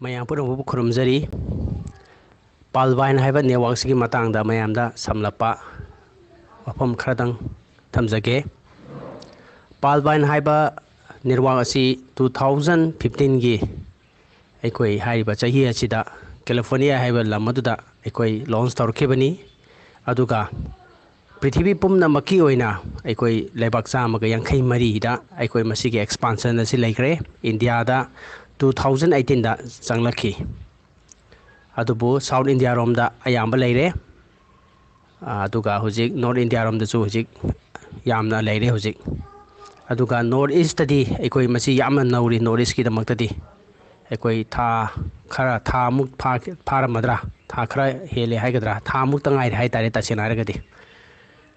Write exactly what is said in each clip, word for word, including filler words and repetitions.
ꯃꯌꯥꯝ ꯄꯨꯝꯅꯃꯛꯄꯨ ꯈꯨꯔꯨꯝꯖꯔꯤ꯫ ꯄꯥꯜꯕꯥꯏꯟ ꯍꯥꯏꯕ ꯅꯦꯠꯋꯥꯛꯁꯤꯒꯤ ꯃꯇꯥꯡꯗ ꯃꯌꯥꯝꯗ ꯁꯝꯂꯞꯄ ꯋꯥꯐꯝ ꯈꯔꯗꯪ ꯊꯝꯖꯒꯦ꯫ ꯄꯥꯜꯕꯥꯏꯟ ꯍꯥꯏꯕ ꯅꯦꯠꯋꯥꯛ ꯑꯁꯤ ꯇꯨ ꯊꯥꯎꯖꯟ ꯐꯤꯐꯇꯤꯟꯒꯤ ꯑꯩꯈꯣꯏ ꯍꯥꯏꯔꯤꯕ ꯆꯍꯤ ꯑꯁꯤꯗ ꯀꯦꯂꯤꯐꯣꯔꯅꯤꯌꯥ ꯍꯥꯏꯕ ꯂꯝ ꯑꯗꯨꯗ ꯑꯩꯈꯣꯏ ꯂꯣꯟꯁ ꯇꯧꯔꯛꯈꯤꯕꯅꯤ꯫ ꯑꯗꯨꯒ ꯄ꯭ꯔꯤꯊꯤꯕꯤ ꯄꯨꯝꯅꯃꯛꯀꯤ ꯑꯣꯏꯅ ꯑꯩꯈꯣꯏ ꯂꯩꯕꯥꯛ ꯆꯥꯝꯃꯒ ꯌꯥꯡꯈꯩ ꯃꯔꯤꯗ ꯑꯩꯈꯣꯏ ꯃꯁꯤꯒꯤ ꯑꯦꯛꯁꯄꯥꯟꯁꯟ ꯑꯁꯤ ꯂꯩꯈ꯭ꯔꯦ꯫ ꯏꯟꯗꯤꯌꯥꯗ ꯇꯨ ꯊꯥꯎꯖꯟ ꯑꯩꯠꯇꯤꯟꯗ ꯆꯪꯂꯛꯈꯤ꯫ ꯑꯗꯨꯕꯨ ꯁꯥꯎꯠ ꯏꯟꯗꯤꯌꯥꯔꯣꯝꯗ ꯑꯌꯥꯝꯕ ꯂꯩꯔꯦ꯫ ꯑꯗꯨꯒ ꯍꯧꯖꯤꯛ ꯅꯣꯔꯠ ꯏꯟꯗꯤꯌꯥꯔꯣꯝꯗꯁꯨ ꯍꯧꯖꯤꯛ ꯌꯥꯝꯅ ꯂꯩꯔꯦ ꯍꯧꯖꯤꯛ꯫ ꯑꯗꯨꯒ ꯅꯣꯔꯠ ꯏꯁꯇꯗꯤ ꯑꯩꯈꯣꯏ ꯃꯁꯤ ꯌꯥꯝꯅ ꯅꯧꯔꯤ꯫ ꯅꯣꯔꯠ ꯏꯁꯀꯤꯗꯃꯛꯇꯗꯤ ꯑꯩꯈꯣꯏ ꯊꯥ ꯈꯔ, ꯊꯥꯃꯨꯛ ꯐꯥ-, ꯐꯥꯔꯝꯃꯗ꯭ꯔꯥ, ꯊꯥ ꯈꯔ ꯍꯦꯜꯂꯦ ꯍꯥꯏꯒꯗ꯭ꯔꯥ, ꯊꯥꯃꯨꯛꯇ ꯉꯥꯏꯔꯦ ꯍꯥꯏꯇꯥꯔꯦ, ꯇꯁꯦꯡꯅ ꯍꯥꯏꯔꯒꯗꯤ꯫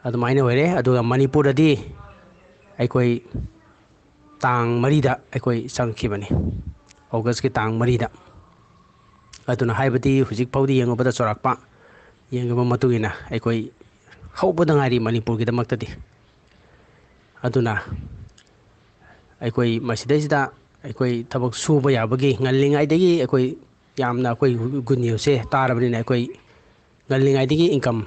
ꯑꯗꯨꯃꯥꯏꯅ ꯑꯣꯏꯔꯦ꯫ ꯑꯗꯨꯒ ꯃꯅꯤꯄꯨꯔꯗꯗꯤ ꯑꯩꯈꯣꯏ ꯇꯥꯡ ꯃꯔꯤꯗ ꯑꯩꯈꯣꯏ ꯆꯪꯈꯤꯕꯅꯤ, ꯑꯣꯒꯁꯀꯤ ꯇꯥꯡ ꯃꯔꯤꯗ꯫ ꯑꯗꯨꯅ ꯍꯥꯏꯕꯗꯤ ꯍꯧꯖꯤꯛ ꯐꯥꯎꯗꯤ ꯌꯦꯡꯉꯨꯕꯗ ꯆꯥꯎꯔꯥꯛꯄ ꯌꯦꯡꯉꯨꯕ ꯃꯇꯨꯡ ꯏꯟꯅ ꯑꯩꯈꯣꯏ ꯍꯧꯕꯗ ꯉꯥꯏꯔꯤ ꯃꯅꯤꯄꯨꯔꯒꯤꯗꯃꯛꯇꯗꯤ꯫ ꯑꯗꯨꯅ ꯑꯩꯈꯣꯏ ꯃꯁꯤꯗꯩꯁꯤꯗ ꯑꯩꯈꯣꯏ ꯊꯕꯛ ꯁꯨꯕ ꯌꯥꯕꯒꯤ ꯉꯜꯂꯤꯉꯩꯗꯒꯤ ꯑꯩꯈꯣꯏ ꯌꯥꯝꯅ ꯑꯩꯈꯣꯏ ꯒꯨꯗ ꯅ꯭ꯌꯨꯁꯁꯦ ꯇꯥꯔꯕꯅꯤꯅ ꯑꯩꯈꯣꯏ ꯉꯜꯂꯤꯉꯩꯗꯒꯤ ꯏꯟꯀꯝ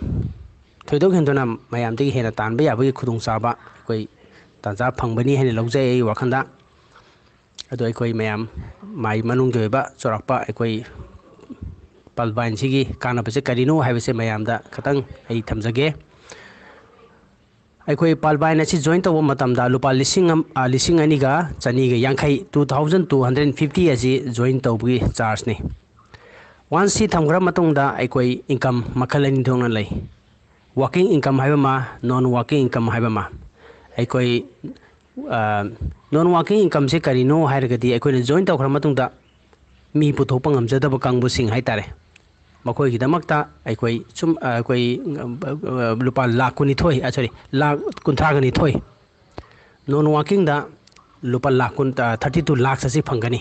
ꯊꯣꯏꯗꯣꯛ ꯍꯦꯟꯗꯣꯛꯅ ꯃꯌꯥꯝꯗꯒꯤ ꯍꯦꯟꯅ ꯇꯥꯟꯕ ꯌꯥꯕꯒꯤ ꯈꯨꯗꯣꯡꯆꯥꯕ ꯑꯩꯈꯣꯏ ꯇꯥꯟꯖꯥ ꯐꯪꯕꯅꯤ ꯍꯥꯏꯅ ꯂꯧꯖꯩ ꯑꯩꯒꯤ ꯋꯥꯈꯜꯗ꯫ ꯑꯗꯣ ꯑꯩꯈꯣꯏ ꯃꯌꯥꯝ ꯃꯥꯏ ꯃꯅꯨꯡꯒꯤ ꯑꯣꯏꯕ ꯆꯥꯎꯔꯥꯛꯄ ꯑꯩꯈꯣꯏ ꯄꯥꯜꯕꯥꯏꯟꯁꯤꯒꯤ ꯀꯥꯟꯅꯕꯁꯦ ꯀꯔꯤꯅꯣ ꯍꯥꯏꯕꯁꯦ ꯃꯌꯥꯝꯗ ꯈꯤꯇꯪ ꯑꯩ ꯊꯝꯖꯒꯦ꯫ ꯑꯩꯈꯣꯏ ꯄꯥꯜꯕꯥꯏꯟ ꯑꯁꯤ ꯖꯣꯏꯟ ꯇꯧꯕ ꯃꯇꯝꯗ ꯂꯨꯄꯥ ꯂꯤꯁꯤꯡ ꯑꯃ, ꯑ, ꯂꯤꯁꯤꯡ ꯑꯅꯤꯒ ꯆꯅꯤꯒ ꯌꯥꯡꯈꯩ, two thousand two hundred fifty ꯑꯁꯤ ꯖꯣꯏꯟ ꯇꯧꯕꯒꯤ ꯆꯥꯔꯖꯅꯤ꯫ ꯋꯥꯟꯁ ꯁꯤ ꯊꯝꯈ꯭ꯔ ꯃꯇꯨꯡꯗ ꯑꯩꯈꯣꯏ ꯏꯟꯀꯝ ꯃꯈꯜ ꯑꯅꯤ ꯊꯣꯛꯅ ꯂꯩ꯫ ꯋꯥꯔꯀꯤꯡ ꯏꯟꯀꯝ ꯍꯥꯏꯕ ꯑꯃ, ꯅꯣꯟ ꯋꯥꯔꯀꯤꯡ ꯏꯟꯀꯝ ꯍꯥꯏꯕ ꯑꯃ꯫ ꯑꯩꯈꯣꯏ, ꯑ, ꯅꯣꯟ ꯋꯥꯔꯀꯤꯡ ꯏꯟꯀꯝꯁꯦ ꯀꯔꯤꯅꯣ ꯍꯥꯏꯔꯒꯗꯤ ꯑꯩꯈꯣꯏꯅ ꯖꯣꯏꯟ ꯇꯧꯈ꯭ꯔ ꯃꯇꯨꯡꯗ ꯃꯤ ꯄꯨꯊꯣꯛꯄ ꯉꯝꯖꯗꯕ ꯀꯥꯡꯕꯨꯁꯤꯡ ꯍꯥꯏꯇꯥꯔꯦ, ꯃꯈꯣꯏꯒꯤꯗꯃꯛꯇ ꯑꯩꯈꯣꯏ ꯁꯨꯝ, ꯑ, ꯑꯩꯈꯣꯏ, ꯑ, ꯂꯨꯄꯥ ꯂꯥꯈ ꯀꯨꯟꯅꯤꯊꯣꯏ, ꯑ, ꯁꯣꯔꯤ, ꯂꯥꯈ ꯀꯨꯟꯊ꯭ꯔꯥꯒ ꯅꯤꯊꯣꯏ ꯅꯣꯟ ꯋꯥꯔꯀꯤꯡꯗ ꯂꯨꯄꯥ ꯂꯥꯈ ꯀꯨꯟ, ꯊꯥꯔꯇꯤ ꯇꯨ ꯂꯥꯈꯁ ꯑꯁꯤ ꯐꯪꯒꯅꯤ꯫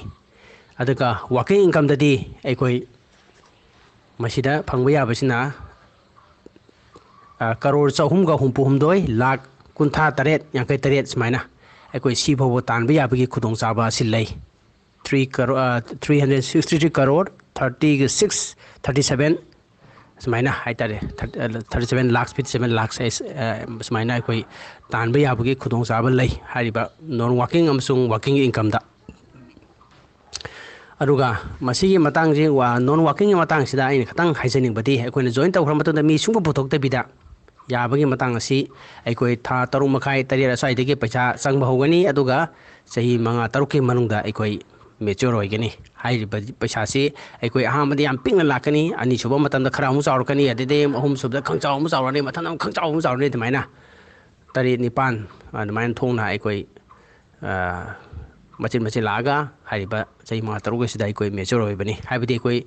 ꯑꯗꯨꯒ ꯋꯥꯔꯀꯤꯡ ꯏꯟꯀꯝꯗꯗꯤ ꯑꯩꯈꯣꯏ ꯃꯁꯤꯗ ꯐꯪꯕ ꯌꯥꯕꯁꯤꯅ, ꯑ, ꯀꯔꯣꯔ ꯆꯍꯨꯝꯒ ꯍꯨꯝꯐꯨ ꯍꯨꯝꯗꯣꯏ ꯂꯥꯈ ꯀꯨꯟꯊ꯭ꯔꯥ ꯇꯔꯦꯠ, ꯌꯥꯡꯈꯩ ꯇꯔꯦꯠ ꯁꯨꯃꯥꯏꯅ ꯑꯩꯈꯣꯏ ꯁꯤ ꯐꯥꯎꯕ ꯇꯥꯟꯕ ꯌꯥꯕꯒꯤ ꯈꯨꯗꯣꯡꯆꯥꯕ ꯑꯁꯤ ꯂꯩ꯫ three crore, three hundred sixty three crore thirty six thirty seven, ꯁꯨꯃꯥꯏꯅ ꯍꯥꯏꯇꯥꯔꯦ, thirty seven lakhs, fifty seven lakhs, ꯁꯨꯃꯥꯏꯅ ꯑꯩꯈꯣꯏ ꯇꯥꯟꯕ ꯌꯥꯕꯒꯤ ꯈꯨꯗꯣꯡꯆꯥꯕ ꯂꯩ ꯍꯥꯏꯔꯤꯕ non working ꯑꯃꯁꯨꯡ working incomeꯗ꯫ ꯑꯗꯨꯒ ꯃꯁꯤꯒꯤ ꯃꯇꯥꯡꯁꯤ, non workingꯒꯤ ꯃꯇꯥꯡꯁꯤꯗ ꯑꯩꯅ ꯈꯤꯇꯪ ꯍꯥꯏꯖꯅꯤꯡꯕꯗꯤ, ꯑꯩꯈꯣꯏꯅ join ꯇꯧꯈ꯭ꯔ ꯃꯇꯨꯡꯗ ꯃꯤ ꯁꯨꯡꯄꯨ ꯄꯨꯊꯣꯛꯇꯕꯤꯗ ꯌꯥꯕꯒꯤ ꯃꯇꯥꯡ ꯑꯁꯤ ꯑꯩꯈꯣꯏ ꯊꯥ ꯇꯔꯨꯛ ꯃꯈꯥꯏ, ꯇꯔꯦꯠ ꯑꯁ꯭ꯋꯥꯏꯗꯒꯤ ꯄꯩꯁꯥ ꯆꯪꯕ ꯍꯧꯒꯅꯤ, ꯑꯗꯨꯒ ꯆꯍꯤ ꯃꯉꯥ ꯇꯔꯨꯛꯀꯤ ꯃꯅꯨꯡꯗ ꯑꯩꯈꯣꯏ mature ꯑꯣꯏꯒꯅꯤ꯫ ꯍꯥꯏꯔꯤꯕ ꯄꯩꯁꯥꯁꯤ ꯑꯩꯈꯣꯏ ꯑꯍꯥꯟꯕꯗ ꯌꯥꯝ ꯄꯤꯛꯅ ꯂꯥꯛꯀꯅꯤ, ꯑꯅꯤꯁꯨꯕ ꯃꯇꯝꯗ ꯈꯔ ꯑꯃꯨꯛ ꯆꯥꯎꯔꯛꯀꯅꯤ, ꯑꯗꯩꯗꯤ ꯑꯍꯨꯝꯁꯨꯕꯗ ꯈꯪꯆꯥꯎ ꯑꯃ ꯆꯥꯎꯔꯅꯤ, ꯃꯊꯪ ꯑꯃꯨꯛ ꯈꯪꯆꯥꯎ ꯑꯃ ꯆꯥꯎꯔꯅꯤ, ꯑꯗꯨꯃꯥꯏꯅ ꯇꯔꯦꯠ ꯅꯤꯄꯥꯟ ꯑꯗꯨꯃꯥꯏꯅ ꯊꯣꯛꯅ ꯑꯩꯈꯣꯏ, ꯑ, ꯃꯆꯤꯟ ꯃꯆꯤꯟ ꯂꯥꯛꯑꯒ ꯍꯥꯏꯔꯤꯕ ꯆꯍꯤ ꯃꯉꯥ ꯇꯔꯨꯛ ꯑꯁꯤꯗ ꯑꯩꯈꯣꯏ mature ꯑꯣꯏꯕꯅꯤ꯫ ꯍꯥꯏꯕꯗꯤ ꯑꯩꯈꯣꯏ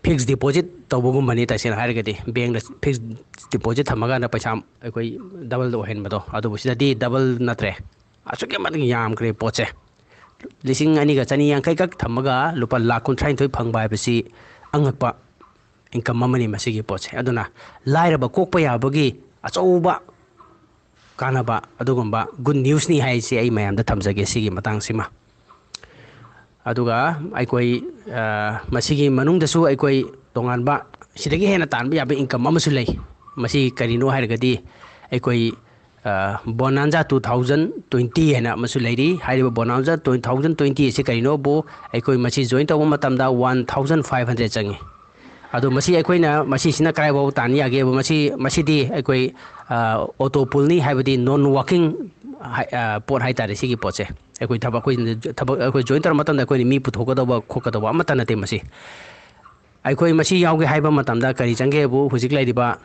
fixed deposit ꯇꯧꯕꯒꯨꯝꯕꯅꯤ, ꯇꯁꯦꯡꯅ ꯍꯥꯏꯔꯒꯗꯤ bankꯇ fixed deposit ꯊꯝꯃꯀꯥꯟꯗ ꯄꯩꯁꯥ ꯑꯩꯈꯣꯏ double ꯑꯣꯏꯍꯟꯕꯗꯣ, ꯑꯗꯨꯕꯨ ꯁꯤꯗꯗꯤ double ꯅꯠꯇ꯭ꯔꯦ, ꯑꯁꯨꯛꯀꯤ ꯃꯇꯤꯛ ꯌꯥꯝꯈ꯭ꯔꯦ ꯄꯣꯠꯁꯦ꯫ ꯂꯤꯁꯤꯡ ꯑꯅꯤꯒ ꯆꯅꯤ ꯌꯥꯡꯈꯩ ꯈꯛ ꯊꯝꯃꯒ ꯂꯨꯄꯥ ꯂꯥꯈ ꯀꯨꯟꯊ꯭ꯔꯥꯅꯤꯊꯣꯏ ꯐꯪꯕ ꯍꯥꯏꯕꯁꯤ ꯑꯉꯛꯄ income ꯑꯃꯅꯤ ꯃꯁꯤꯒꯤ ꯄꯣꯠꯁꯦ꯫ ꯑꯗꯨꯅ ꯂꯥꯏꯔꯕ ꯀꯣꯛꯄ ꯌꯥꯕꯒꯤ ꯑꯆꯧꯕ ꯀꯥꯟꯅꯕ ꯑꯗꯨꯒꯨꯝꯕ good newsꯅꯤ ꯍꯥꯏꯁꯤ ꯑꯩ ꯃꯌꯥꯝꯗ ꯊꯝꯖꯒꯦ ꯁꯤꯒꯤ ꯃꯇꯥꯡꯁꯤꯃ꯫ ꯑꯗꯨꯒ ꯑꯩꯈꯣꯏ, ꯑ, ꯃꯁꯤꯒꯤ ꯃꯅꯨꯡꯗꯁꯨ ꯑꯩꯈꯣꯏ ꯇꯣꯉꯥꯟꯕ, ꯁꯤꯗꯒꯤ ꯍꯦꯟꯅ ꯇꯥꯟꯕ ꯌꯥꯕ income ꯑꯃꯁꯨ ꯂꯩ꯫ ꯃꯁꯤ ꯀꯔꯤꯅꯣ ꯍꯥꯏꯔꯒꯗꯤ, ꯑꯩꯈꯣꯏ, ꯑ, Bonanza two thousand twenty ꯍꯥꯏꯅ ꯑꯃꯁꯨ ꯂꯩꯔꯤ꯫ ꯍꯥꯏꯔꯤꯕ Bonanza two thousand twenty ꯑꯁꯤ ꯀꯔꯤꯅꯣꯕꯨ, ꯑꯩꯈꯣꯏ ꯃꯁꯤ join ꯇꯧꯕ ꯃꯇꯝꯗ one thousand five hundred ꯆꯪꯉꯤ꯫ ꯑꯗꯣ ꯃꯁꯤ ꯑꯩꯈꯣꯏꯅ, ꯃꯁꯤꯁꯤꯅ ꯀꯗꯥꯏꯐꯥꯎ ꯇꯥꯟ ꯌꯥꯒꯦꯕ? ꯃꯁꯤ, ꯃꯁꯤꯗꯤ ꯑꯩꯈꯣꯏ, ꯑ, auto poolꯅꯤ, ꯍꯥꯏꯕꯗꯤ non working ꯍꯥꯏ-, ꯑ, ꯄꯣꯠ ꯍꯥꯏꯇꯥꯔꯦ꯫ ꯁꯤꯒꯤ ꯄꯣꯠꯁꯦ ꯑꯩꯈꯣꯏ ꯊꯕꯛ, ꯑꯩꯈꯣꯏ ꯊꯕꯛ, ꯑꯩꯈꯣꯏ join ꯇꯧꯔ ꯃꯇꯝꯗ ꯑꯩꯈꯣꯏꯅ ꯃꯤ ꯄꯨꯊꯣꯛꯀꯗꯧꯕ ꯈꯣꯠꯀꯗꯧꯕ ꯑꯃꯠꯇ ꯅꯠꯇꯦ꯫ ꯃꯁꯤ ꯑꯩꯈꯣꯏ ꯃꯁꯤ ꯌꯥꯎꯒꯦ ꯍꯥꯏꯕ ꯃꯇꯝꯗ ꯀꯔꯤ ꯆꯪꯒꯦꯕꯨ, ꯍꯧꯖꯤꯛ ꯂꯩꯔꯤꯕ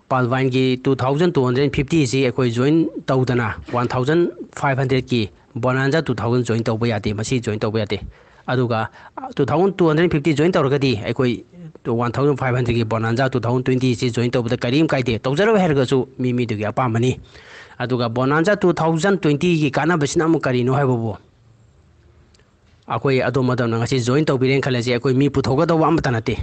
Palvineꯒꯤ two thousand two hundred fifty ꯑꯁꯤ ꯑꯩꯈꯣꯏ join ꯇꯧꯗꯅ one thousand five hundredꯀꯤ Bonanza two thousand join ꯇꯧꯕ ꯌꯥꯗꯦ, ꯃꯁꯤ join ꯇꯧꯕ ꯌꯥꯗꯦ꯫ ꯑꯗꯨꯒ two thousand two hundred fifty join ꯇꯧꯔꯒꯗꯤ ꯑꯩꯈꯣꯏ one thousand five hundredꯀꯤ Bonanza two thousand twenty ꯑꯁꯤ join ꯇꯧꯕꯗ ꯀꯔꯤꯝ ꯀꯥꯏꯗꯦ, ꯇꯧꯖꯔꯣꯏ ꯍꯥꯏꯔꯒꯁꯨ ꯃꯤ ꯃꯤꯗꯨꯒꯤ ꯑꯄꯥꯝꯕꯅꯤ꯫ ꯑꯗꯨꯒ Bonanza two thousand twentyꯒꯤ ꯀꯥꯟꯅꯕꯁꯤꯅ ꯑꯃꯨꯛ ꯀꯔꯤꯅꯣ ꯍꯥꯏꯕꯕꯨ, ꯑꯩꯈꯣꯏ ꯑꯗꯣꯝ ꯑꯗꯣꯝꯅ ꯉꯁꯤ join ꯇꯧꯕꯤꯔꯦꯅ ꯈꯜꯂꯁꯤ, ꯑꯩꯈꯣꯏ ꯃꯤ ꯄꯨꯊꯣꯛꯀꯗꯧꯕ ꯑꯃꯠꯇ ꯅꯠꯇꯦ꯫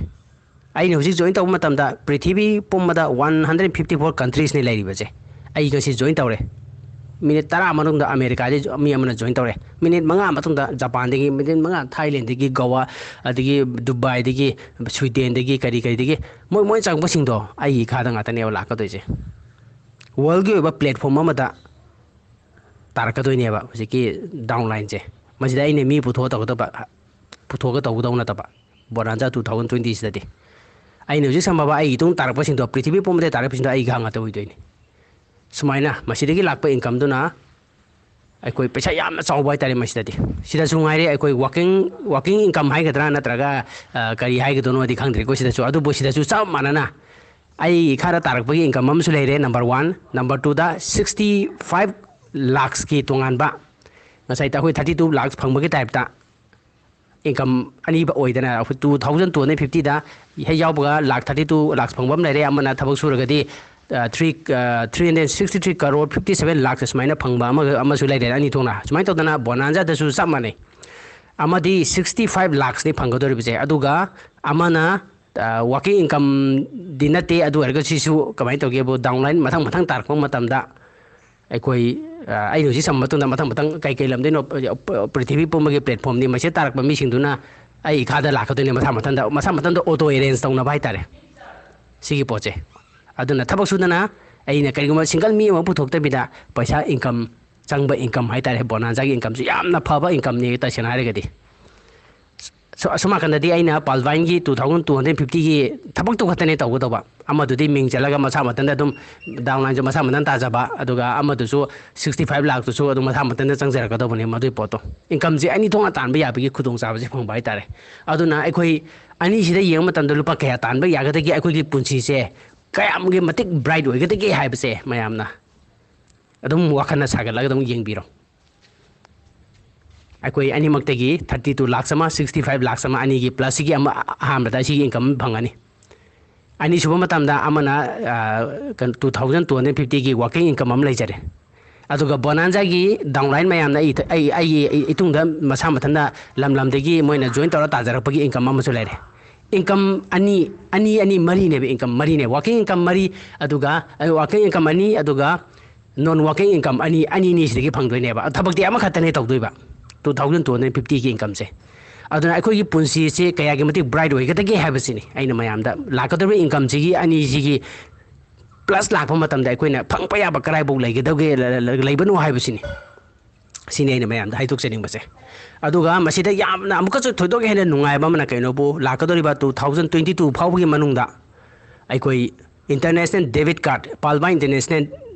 ꯑꯩꯅ ꯍꯧꯖꯤꯛ join ꯇꯧꯕ ꯃꯇꯝꯗ ꯄ꯭ꯔꯤꯊꯤꯕꯤ ꯄꯨꯝꯕꯗ one hundred fifty four countriesꯅꯤ ꯂꯩꯔꯤꯕꯁꯦ꯫ ꯑꯩ ꯉꯁꯤ join ꯇꯧꯔꯦ꯫ ꯃꯤꯅꯤꯠ ꯇꯔꯥ ꯃꯅꯨꯡꯗ ꯑꯃꯦꯔꯤꯀꯥꯗꯒꯤ ꯃꯤ ꯑꯃꯅ ꯖꯣꯏꯟ ꯇꯧꯔꯦ, ꯃꯤꯅꯤꯠ ꯃꯉꯥ ꯃꯇꯨꯡꯗ ꯖꯄꯥꯟꯗꯒꯤ, ꯃꯤꯅꯤꯠ ꯃꯉꯥ ꯊꯥꯏꯂꯦꯟꯗꯒꯤ, ꯒꯣꯋꯥ, ꯑꯗꯒꯤ ꯗꯨꯕꯥꯏꯗꯒꯤ, ꯁ꯭ꯋꯤꯗꯦꯟꯗꯒꯤ, ꯀꯔꯤ ꯀꯔꯤꯗꯒꯤ ꯃꯣꯏ ꯃꯣꯏ ꯆꯪꯉꯛꯄꯁꯤꯡꯗꯣ ꯑꯩꯒꯤ ꯏꯈꯥꯗ ꯉꯥꯛꯇꯅꯦꯕ ꯂꯥꯛꯀꯗꯣꯏꯁꯦ꯫ ꯋꯥꯔꯜꯒꯤ ꯑꯣꯏꯕ ꯄ꯭ꯂꯦꯠꯐꯣꯝ ꯑꯃꯗ ꯇꯥꯔꯛꯀꯗꯣꯏꯅꯦꯕ ꯍꯧꯖꯤꯛꯀꯤ ꯗꯥꯎꯟ ꯂꯥꯏꯟꯁꯦ꯫ ꯃꯁꯤꯗ ꯑꯩꯅ ꯃꯤ ꯄꯨꯊꯣꯛꯑ ꯇꯧꯒꯗꯕ, ꯄꯨꯊꯣꯛꯑꯒ ꯇꯧꯒꯗꯧ ꯅꯠꯇꯕ, ꯕꯣꯅꯥꯟꯖꯥ ꯇꯨ ꯊꯥꯎꯖꯟ ꯇ꯭ꯋꯦꯟꯇꯤꯁꯤꯗꯗꯤ ꯑꯩꯅ ꯍꯧꯖꯤꯛ ꯁꯝꯃꯕ ꯑꯩꯒꯤ ꯏꯇꯨꯡ ꯇꯥꯔꯛꯄꯁꯤꯡꯗꯣ, ꯄ꯭ꯔꯤꯊꯤꯕꯤ ꯄꯨꯝꯕꯗ ꯇꯥꯔꯛꯄꯁꯤꯡꯗꯣ ꯑꯩꯒꯤ ꯏꯈꯥ ꯉꯥꯛꯇ ꯑꯣꯏꯗꯣꯏꯅꯤ꯫ ꯁꯨꯃꯥꯏꯅ ꯃꯁꯤꯗꯒꯤ ꯂꯥꯛꯄ ꯏꯟꯀꯝꯗꯨꯅ ꯑꯩꯈꯣꯏ ꯄꯩꯁꯥ ꯌꯥꯝꯅ ꯆꯥꯎꯕ ꯍꯥꯏꯇꯥꯔꯦ꯫ ꯃꯁꯤꯗꯗꯤ, ꯁꯤꯗꯁꯨ ꯉꯥꯏꯔꯦ, ꯑꯩꯈꯣꯏ ꯋꯥꯔꯀꯤꯡ, ꯋꯥꯔꯀꯤꯡ ꯏꯟꯀꯝ ꯍꯥꯏꯒꯗ꯭ꯔꯥ ꯅꯠꯇ꯭ꯔꯒ, ꯑ, ꯀꯔꯤ ꯍꯥꯏꯒꯗꯣꯏꯅꯣꯗꯤ ꯈꯪꯗ꯭ꯔꯦꯀꯣ꯫ ꯁꯤꯗꯁꯨ, ꯑꯗꯨꯕꯨ ꯁꯤꯗꯁꯨ ꯆꯞ ꯃꯥꯟꯅꯅ ꯑꯩ ꯏꯈꯥꯗ ꯇꯥꯔꯛꯄꯒꯤ ꯏꯟꯀꯝ ꯑꯃꯁꯨ ꯂꯩꯔꯦ, ꯅꯝꯕꯔ ꯋꯥꯟ꯫ ꯅꯝꯕꯔ ꯇꯨꯗ, ꯁꯤꯛꯁꯇꯤ ꯐꯥꯏꯚ ꯂꯥꯛꯁꯀꯤ ꯇꯣꯉꯥꯟꯕ, ꯉꯁꯥꯏ ꯑꯩꯈꯣꯏ ꯊꯥꯔꯇꯤ ꯇꯨ ꯂꯥꯛꯁ ꯐꯪꯕꯒꯤ ꯇꯥꯏꯞꯇ ꯏꯟꯀꯝ ꯑꯅꯤꯕ ꯑꯣꯏꯗꯅ, ꯑꯩꯈꯣꯏ ꯇꯨ ꯊꯥꯎꯖꯟ ꯇꯨ ꯍꯟꯗ꯭ꯔꯦꯠ ꯐꯤꯐꯇꯤꯗ ꯏꯍꯩ ꯌꯥꯎꯕꯒ ꯂꯥꯛ ꯊꯥꯔꯇꯤ ꯇꯨ ꯂꯥꯛꯁ ꯐꯪꯕ ꯑꯃ ꯂꯩꯔꯦ꯫ ꯑꯃꯅ ꯊꯕꯛ ꯁꯨꯔꯒꯗꯤ, ꯑ, ꯊ꯭ꯔꯤ, ꯑ, three hundred sixty three crore fifty seven lakhs ꯁꯨꯃꯥꯏꯅ ꯐꯪꯕ ꯑꯃꯒ, ꯑꯃꯁꯨ ꯂꯩꯔꯦ, ꯑꯅꯤ ꯊꯣꯛꯅ꯫ ꯁꯨꯃꯥꯏꯅ ꯇꯧꯗꯅ ꯕꯣꯅꯥꯟꯖꯥꯗꯁꯨ ꯆꯞ ꯃꯥꯟꯅꯩ꯫ ꯑꯃꯗꯤ ꯁꯤꯛꯁꯇꯤ ꯐꯥꯏꯚ ꯂꯥꯛꯁꯅꯤ ꯐꯪꯒꯗꯧꯔꯤꯕꯁꯦ, ꯑꯗꯨꯒ ꯑꯃꯅ, ꯑ, ꯋꯥꯔꯀꯤꯡ ꯏꯟꯀꯝꯗꯤ ꯅꯠꯇꯦ, ꯑꯗꯨ ꯑꯣꯏꯔꯒ ꯁꯤꯁꯨ ꯀꯃꯥꯏꯅ ꯇꯧꯒꯦꯕꯨ, ꯗꯥꯎꯟ ꯂꯥꯏꯟ ꯃꯊꯪ ꯃꯊꯪ ꯇꯥꯔꯛꯄ ꯃꯇꯝꯗ ꯑꯩꯈꯣꯏ, ꯑ, ꯑꯩꯅ ꯍꯧꯖꯤꯛ ꯁꯝꯕ ꯃꯇꯨꯡꯗ ꯃꯊꯪ ꯃꯊꯪ ꯀꯩ ꯀꯩ ꯂꯝꯗꯩꯅꯣ, ꯑ, ꯄ꯭ꯔꯤꯊꯤꯕꯤ ꯄꯨꯝꯕꯒꯤ ꯄ꯭ꯂꯦꯠꯐꯣꯝꯅꯤ꯫ ꯃꯁꯤꯗ ꯇꯥꯔꯛꯄ ꯃꯤꯁꯤꯡꯗꯨꯅ ꯑꯩ ꯏꯈꯥꯗ ꯂꯥꯛꯀꯗꯣꯏꯅꯦ, ꯃꯁꯥ ꯃꯊꯟꯇ, ꯃꯁꯥ ꯃꯊꯟꯇ ꯑꯣꯇꯣ ꯑꯦꯔꯦꯟꯖ ꯇꯧꯅꯕ ꯍꯥꯏꯇꯥꯔꯦ, ꯁꯤꯒꯤ ꯄꯣꯠꯁꯦ꯫ ꯑꯗꯨꯅ ꯊꯕꯛ ꯁꯨꯗꯅ ꯑꯩꯅ ꯀꯔꯤꯒꯨꯝꯕ ꯁꯤꯡꯒꯜ ꯃꯤ ꯑꯃ ꯄꯨꯊꯣꯛꯇꯕꯤꯗ ꯄꯩꯁꯥ ꯏꯟꯀꯝ, ꯆꯪꯕ ꯏꯟꯀꯝ ꯍꯥꯏꯇꯥꯔꯦ, ꯕꯣꯅꯥꯟꯖꯥꯒꯤ ꯏꯟꯀꯝꯁꯤ ꯌꯥꯝꯅ ꯐꯕ ꯏꯟꯀꯝꯅꯤ, ꯇꯁꯦꯡꯅ ꯍꯥꯏꯔꯒꯗꯤ꯫ ꯁꯣ-, ꯑꯁꯣꯝ ꯅꯥꯀꯟꯗꯗꯤ ꯑꯩꯅ ꯄꯥꯜꯚꯥꯏꯟꯒꯤ ꯇꯨ ꯊꯥꯎꯖꯟ ꯇꯨ ꯍꯟꯗ꯭ꯔꯦꯠ ꯐꯤꯐꯇꯤꯒꯤ ꯊꯕꯛꯇꯨ ꯈꯛꯇꯅꯦ ꯇꯧꯒꯗꯧꯕ꯫ ꯑꯃꯗꯨꯗꯤ ꯃꯤꯡ ꯆꯜꯂꯒ ꯃꯁꯥ ꯃꯊꯟꯇ ꯑꯗꯨꯝ ꯗꯥꯎꯟ ꯂꯥꯏꯟꯁꯨ ꯃꯁꯥ ꯃꯊꯟꯇ ꯇꯥꯖꯕ, ꯑꯗꯨꯒ ꯑꯃꯗꯨꯁꯨ ꯁꯤꯛꯁꯇꯤ ꯐꯥꯏꯚ ꯂꯥꯛꯇꯨꯁꯨ ꯑꯗꯨꯝ ꯃꯁꯥ ꯃꯊꯟꯇ ꯆꯪꯖꯔꯛꯀꯗꯧꯕꯅꯦ ꯃꯗꯨꯒꯤ ꯄꯣꯠꯇꯣ꯫ ꯏꯟꯀꯝꯁꯦ ꯑꯅꯤ ꯊꯣꯛꯅ ꯇꯥꯟꯕ ꯌꯥꯕꯒꯤ ꯈꯨꯗꯣꯡꯆꯥꯕꯁꯦ ꯐꯪꯕ ꯍꯥꯏꯇꯥꯔꯦ꯫ ꯑꯗꯨꯅ ꯑꯩꯈꯣꯏ ꯑꯅꯤꯁꯤꯗ ꯌꯦꯡꯕ ꯃꯇꯝꯗ ꯂꯨꯄꯥ ꯀꯌꯥ ꯇꯥꯟꯕ ꯌꯥꯒꯗꯒꯦ, ꯑꯩꯈꯣꯏꯒꯤ ꯄꯨꯟꯁꯤꯁꯦ ꯀꯌꯥꯝꯒꯤ ꯃꯇꯤꯛ ꯕ꯭ꯔꯥꯏꯠ ꯑꯣꯏꯒꯗꯒꯦ ꯍꯥꯏꯕꯁꯦ ꯃꯌꯥꯝꯅ ꯑꯗꯨꯝ ꯋꯥꯈꯜꯅ ꯁꯥꯒꯠꯂꯒ ꯑꯗꯨꯝ ꯌꯦꯡꯕꯤꯔꯣ꯫ ꯑꯩꯈꯣꯏ ꯑꯅꯤꯃꯛꯇꯒꯤ ꯊꯥꯔꯇꯤ ꯇꯨ ꯂꯥꯛꯁ ꯑꯃ, ꯁꯤꯛꯁꯇꯤ ꯐꯥꯏꯚ ꯂꯥꯛꯁ ꯑꯃ, ꯑꯅꯤꯒꯤ ꯄ꯭ꯂꯁꯁꯤꯒꯤ ꯑꯃ ꯑꯍꯥꯟꯕꯗ ꯑꯁꯤꯒꯤ ꯏꯟꯀꯝ ꯑꯃ ꯐꯪꯒꯅꯤ꯫ ꯑꯅꯤꯁꯨꯕ ꯃꯇꯝꯗ ꯑꯃꯅ, ꯑ, ꯀꯩꯅꯣ, ꯇꯨ ꯊꯥꯎꯖꯟ ꯇꯨ ꯍꯟꯗ꯭ꯔꯦꯠ ꯐꯤꯐꯇꯤꯒꯤ ꯋꯥꯔꯀꯤꯡ ꯏꯟꯀꯝ ꯑꯃ ꯂꯩꯖꯔꯦ꯫ ꯑꯗꯨꯒ ꯕꯣꯅꯥꯟꯖꯥꯒꯤ ꯗꯥꯎꯟ ꯂꯥꯏꯟ ꯃꯌꯥꯝꯅ ꯑꯩ, ꯑꯩ, ꯑꯩꯒꯤ ꯏꯇꯨꯡꯗ ꯃꯁꯥ ꯃꯊꯟꯇ ꯂꯝ ꯂꯝꯗꯒꯤ ꯃꯣꯏꯅ ꯖꯣꯏꯟ ꯇꯧꯔ ꯇꯥꯖꯔꯛꯄꯒꯤ ꯏꯟꯀꯝ ꯑꯃꯁꯨ ꯂꯩꯔꯦ꯫ ꯏꯟꯀꯝ ꯑꯅꯤ, ꯑꯅꯤ, ꯑꯅꯤ, ꯃꯔꯤꯅꯦꯕ, ꯏꯟꯀꯝ ꯃꯔꯤꯅꯦ꯫ ꯋꯥꯔꯀꯤꯡ ꯏꯟꯀꯝ ꯃꯔꯤ, ꯑꯗꯨꯒ, ꯑ, ꯋꯥꯔꯀꯤꯡ ꯏꯟꯀꯝ ꯑꯅꯤ, ꯑꯗꯨꯒ ꯅꯣꯟ ꯋꯥꯔꯀꯤꯡ ꯏꯟꯀꯝ ꯑꯅꯤ ꯑꯅꯤꯅꯤ ꯁꯤꯗꯒꯤ ꯐꯪꯗꯣꯏꯅꯦꯕ꯫ ꯊꯕꯛꯇꯤ ꯑꯃꯈꯛꯇꯅꯦ ꯇꯧꯗꯣꯏꯕ, two thousand two hundred fiftyꯒꯤ ꯏꯟꯀꯝꯁꯦ꯫ ꯑꯗꯨꯅ ꯑꯩꯈꯣꯏꯒꯤ ꯄꯨꯟꯁꯤꯁꯦ ꯀꯌꯥꯒꯤ ꯃꯇꯤꯛ ꯕ꯭ꯔꯥꯏꯠ ꯑꯣꯏꯒꯗꯒꯦ ꯍꯥꯏꯕꯁꯤꯅꯤ ꯑꯩꯅ ꯃꯌꯥꯝꯗ ꯂꯥꯛꯀꯗꯧꯔꯤꯕ ꯏꯟꯀꯝꯁꯤꯒꯤ ꯑꯅꯤꯁꯤꯒꯤ ꯄ꯭ꯂꯁ ꯂꯥꯛꯄ ꯃꯇꯝꯗ ꯑꯩꯈꯣꯏꯅ ꯐꯪꯕ ꯌꯥꯕ ꯀꯗꯥꯏꯐꯥꯎ ꯂꯩꯒꯗꯒꯦ, ꯂꯩꯕꯅꯣ ꯍꯥꯏꯕꯁꯤꯅꯤ꯫ ꯁꯤꯅꯤ ꯑꯩꯅ ꯃꯌꯥꯝꯗ ꯍꯥꯏꯗꯣꯛꯆꯅꯤꯡꯕꯁꯦ꯫ ꯑꯗꯨꯒ ꯃꯁꯤꯗ ꯌꯥꯝꯅ ꯑꯃꯨꯛꯀꯁꯨ ꯊꯣꯏꯗꯣꯛ ꯍꯦꯟꯅ ꯅꯨꯡꯉꯥꯏꯕ ꯑꯃꯅ ꯀꯩꯅꯣꯕꯨ, ꯂꯥꯛꯀꯗꯧꯔꯤꯕ two thousand twenty two ꯐꯥꯎꯕꯒꯤ ꯃꯅꯨꯡꯗ ꯑꯩꯈꯣꯏ ꯏꯟꯇꯔꯅꯦꯁꯅꯦꯜ ꯗꯦꯕꯤꯠ ꯀꯥꯔꯗ, ꯄꯥꯜꯕꯥꯏ ꯏꯟꯇꯔꯅꯦꯁꯅꯦꯜ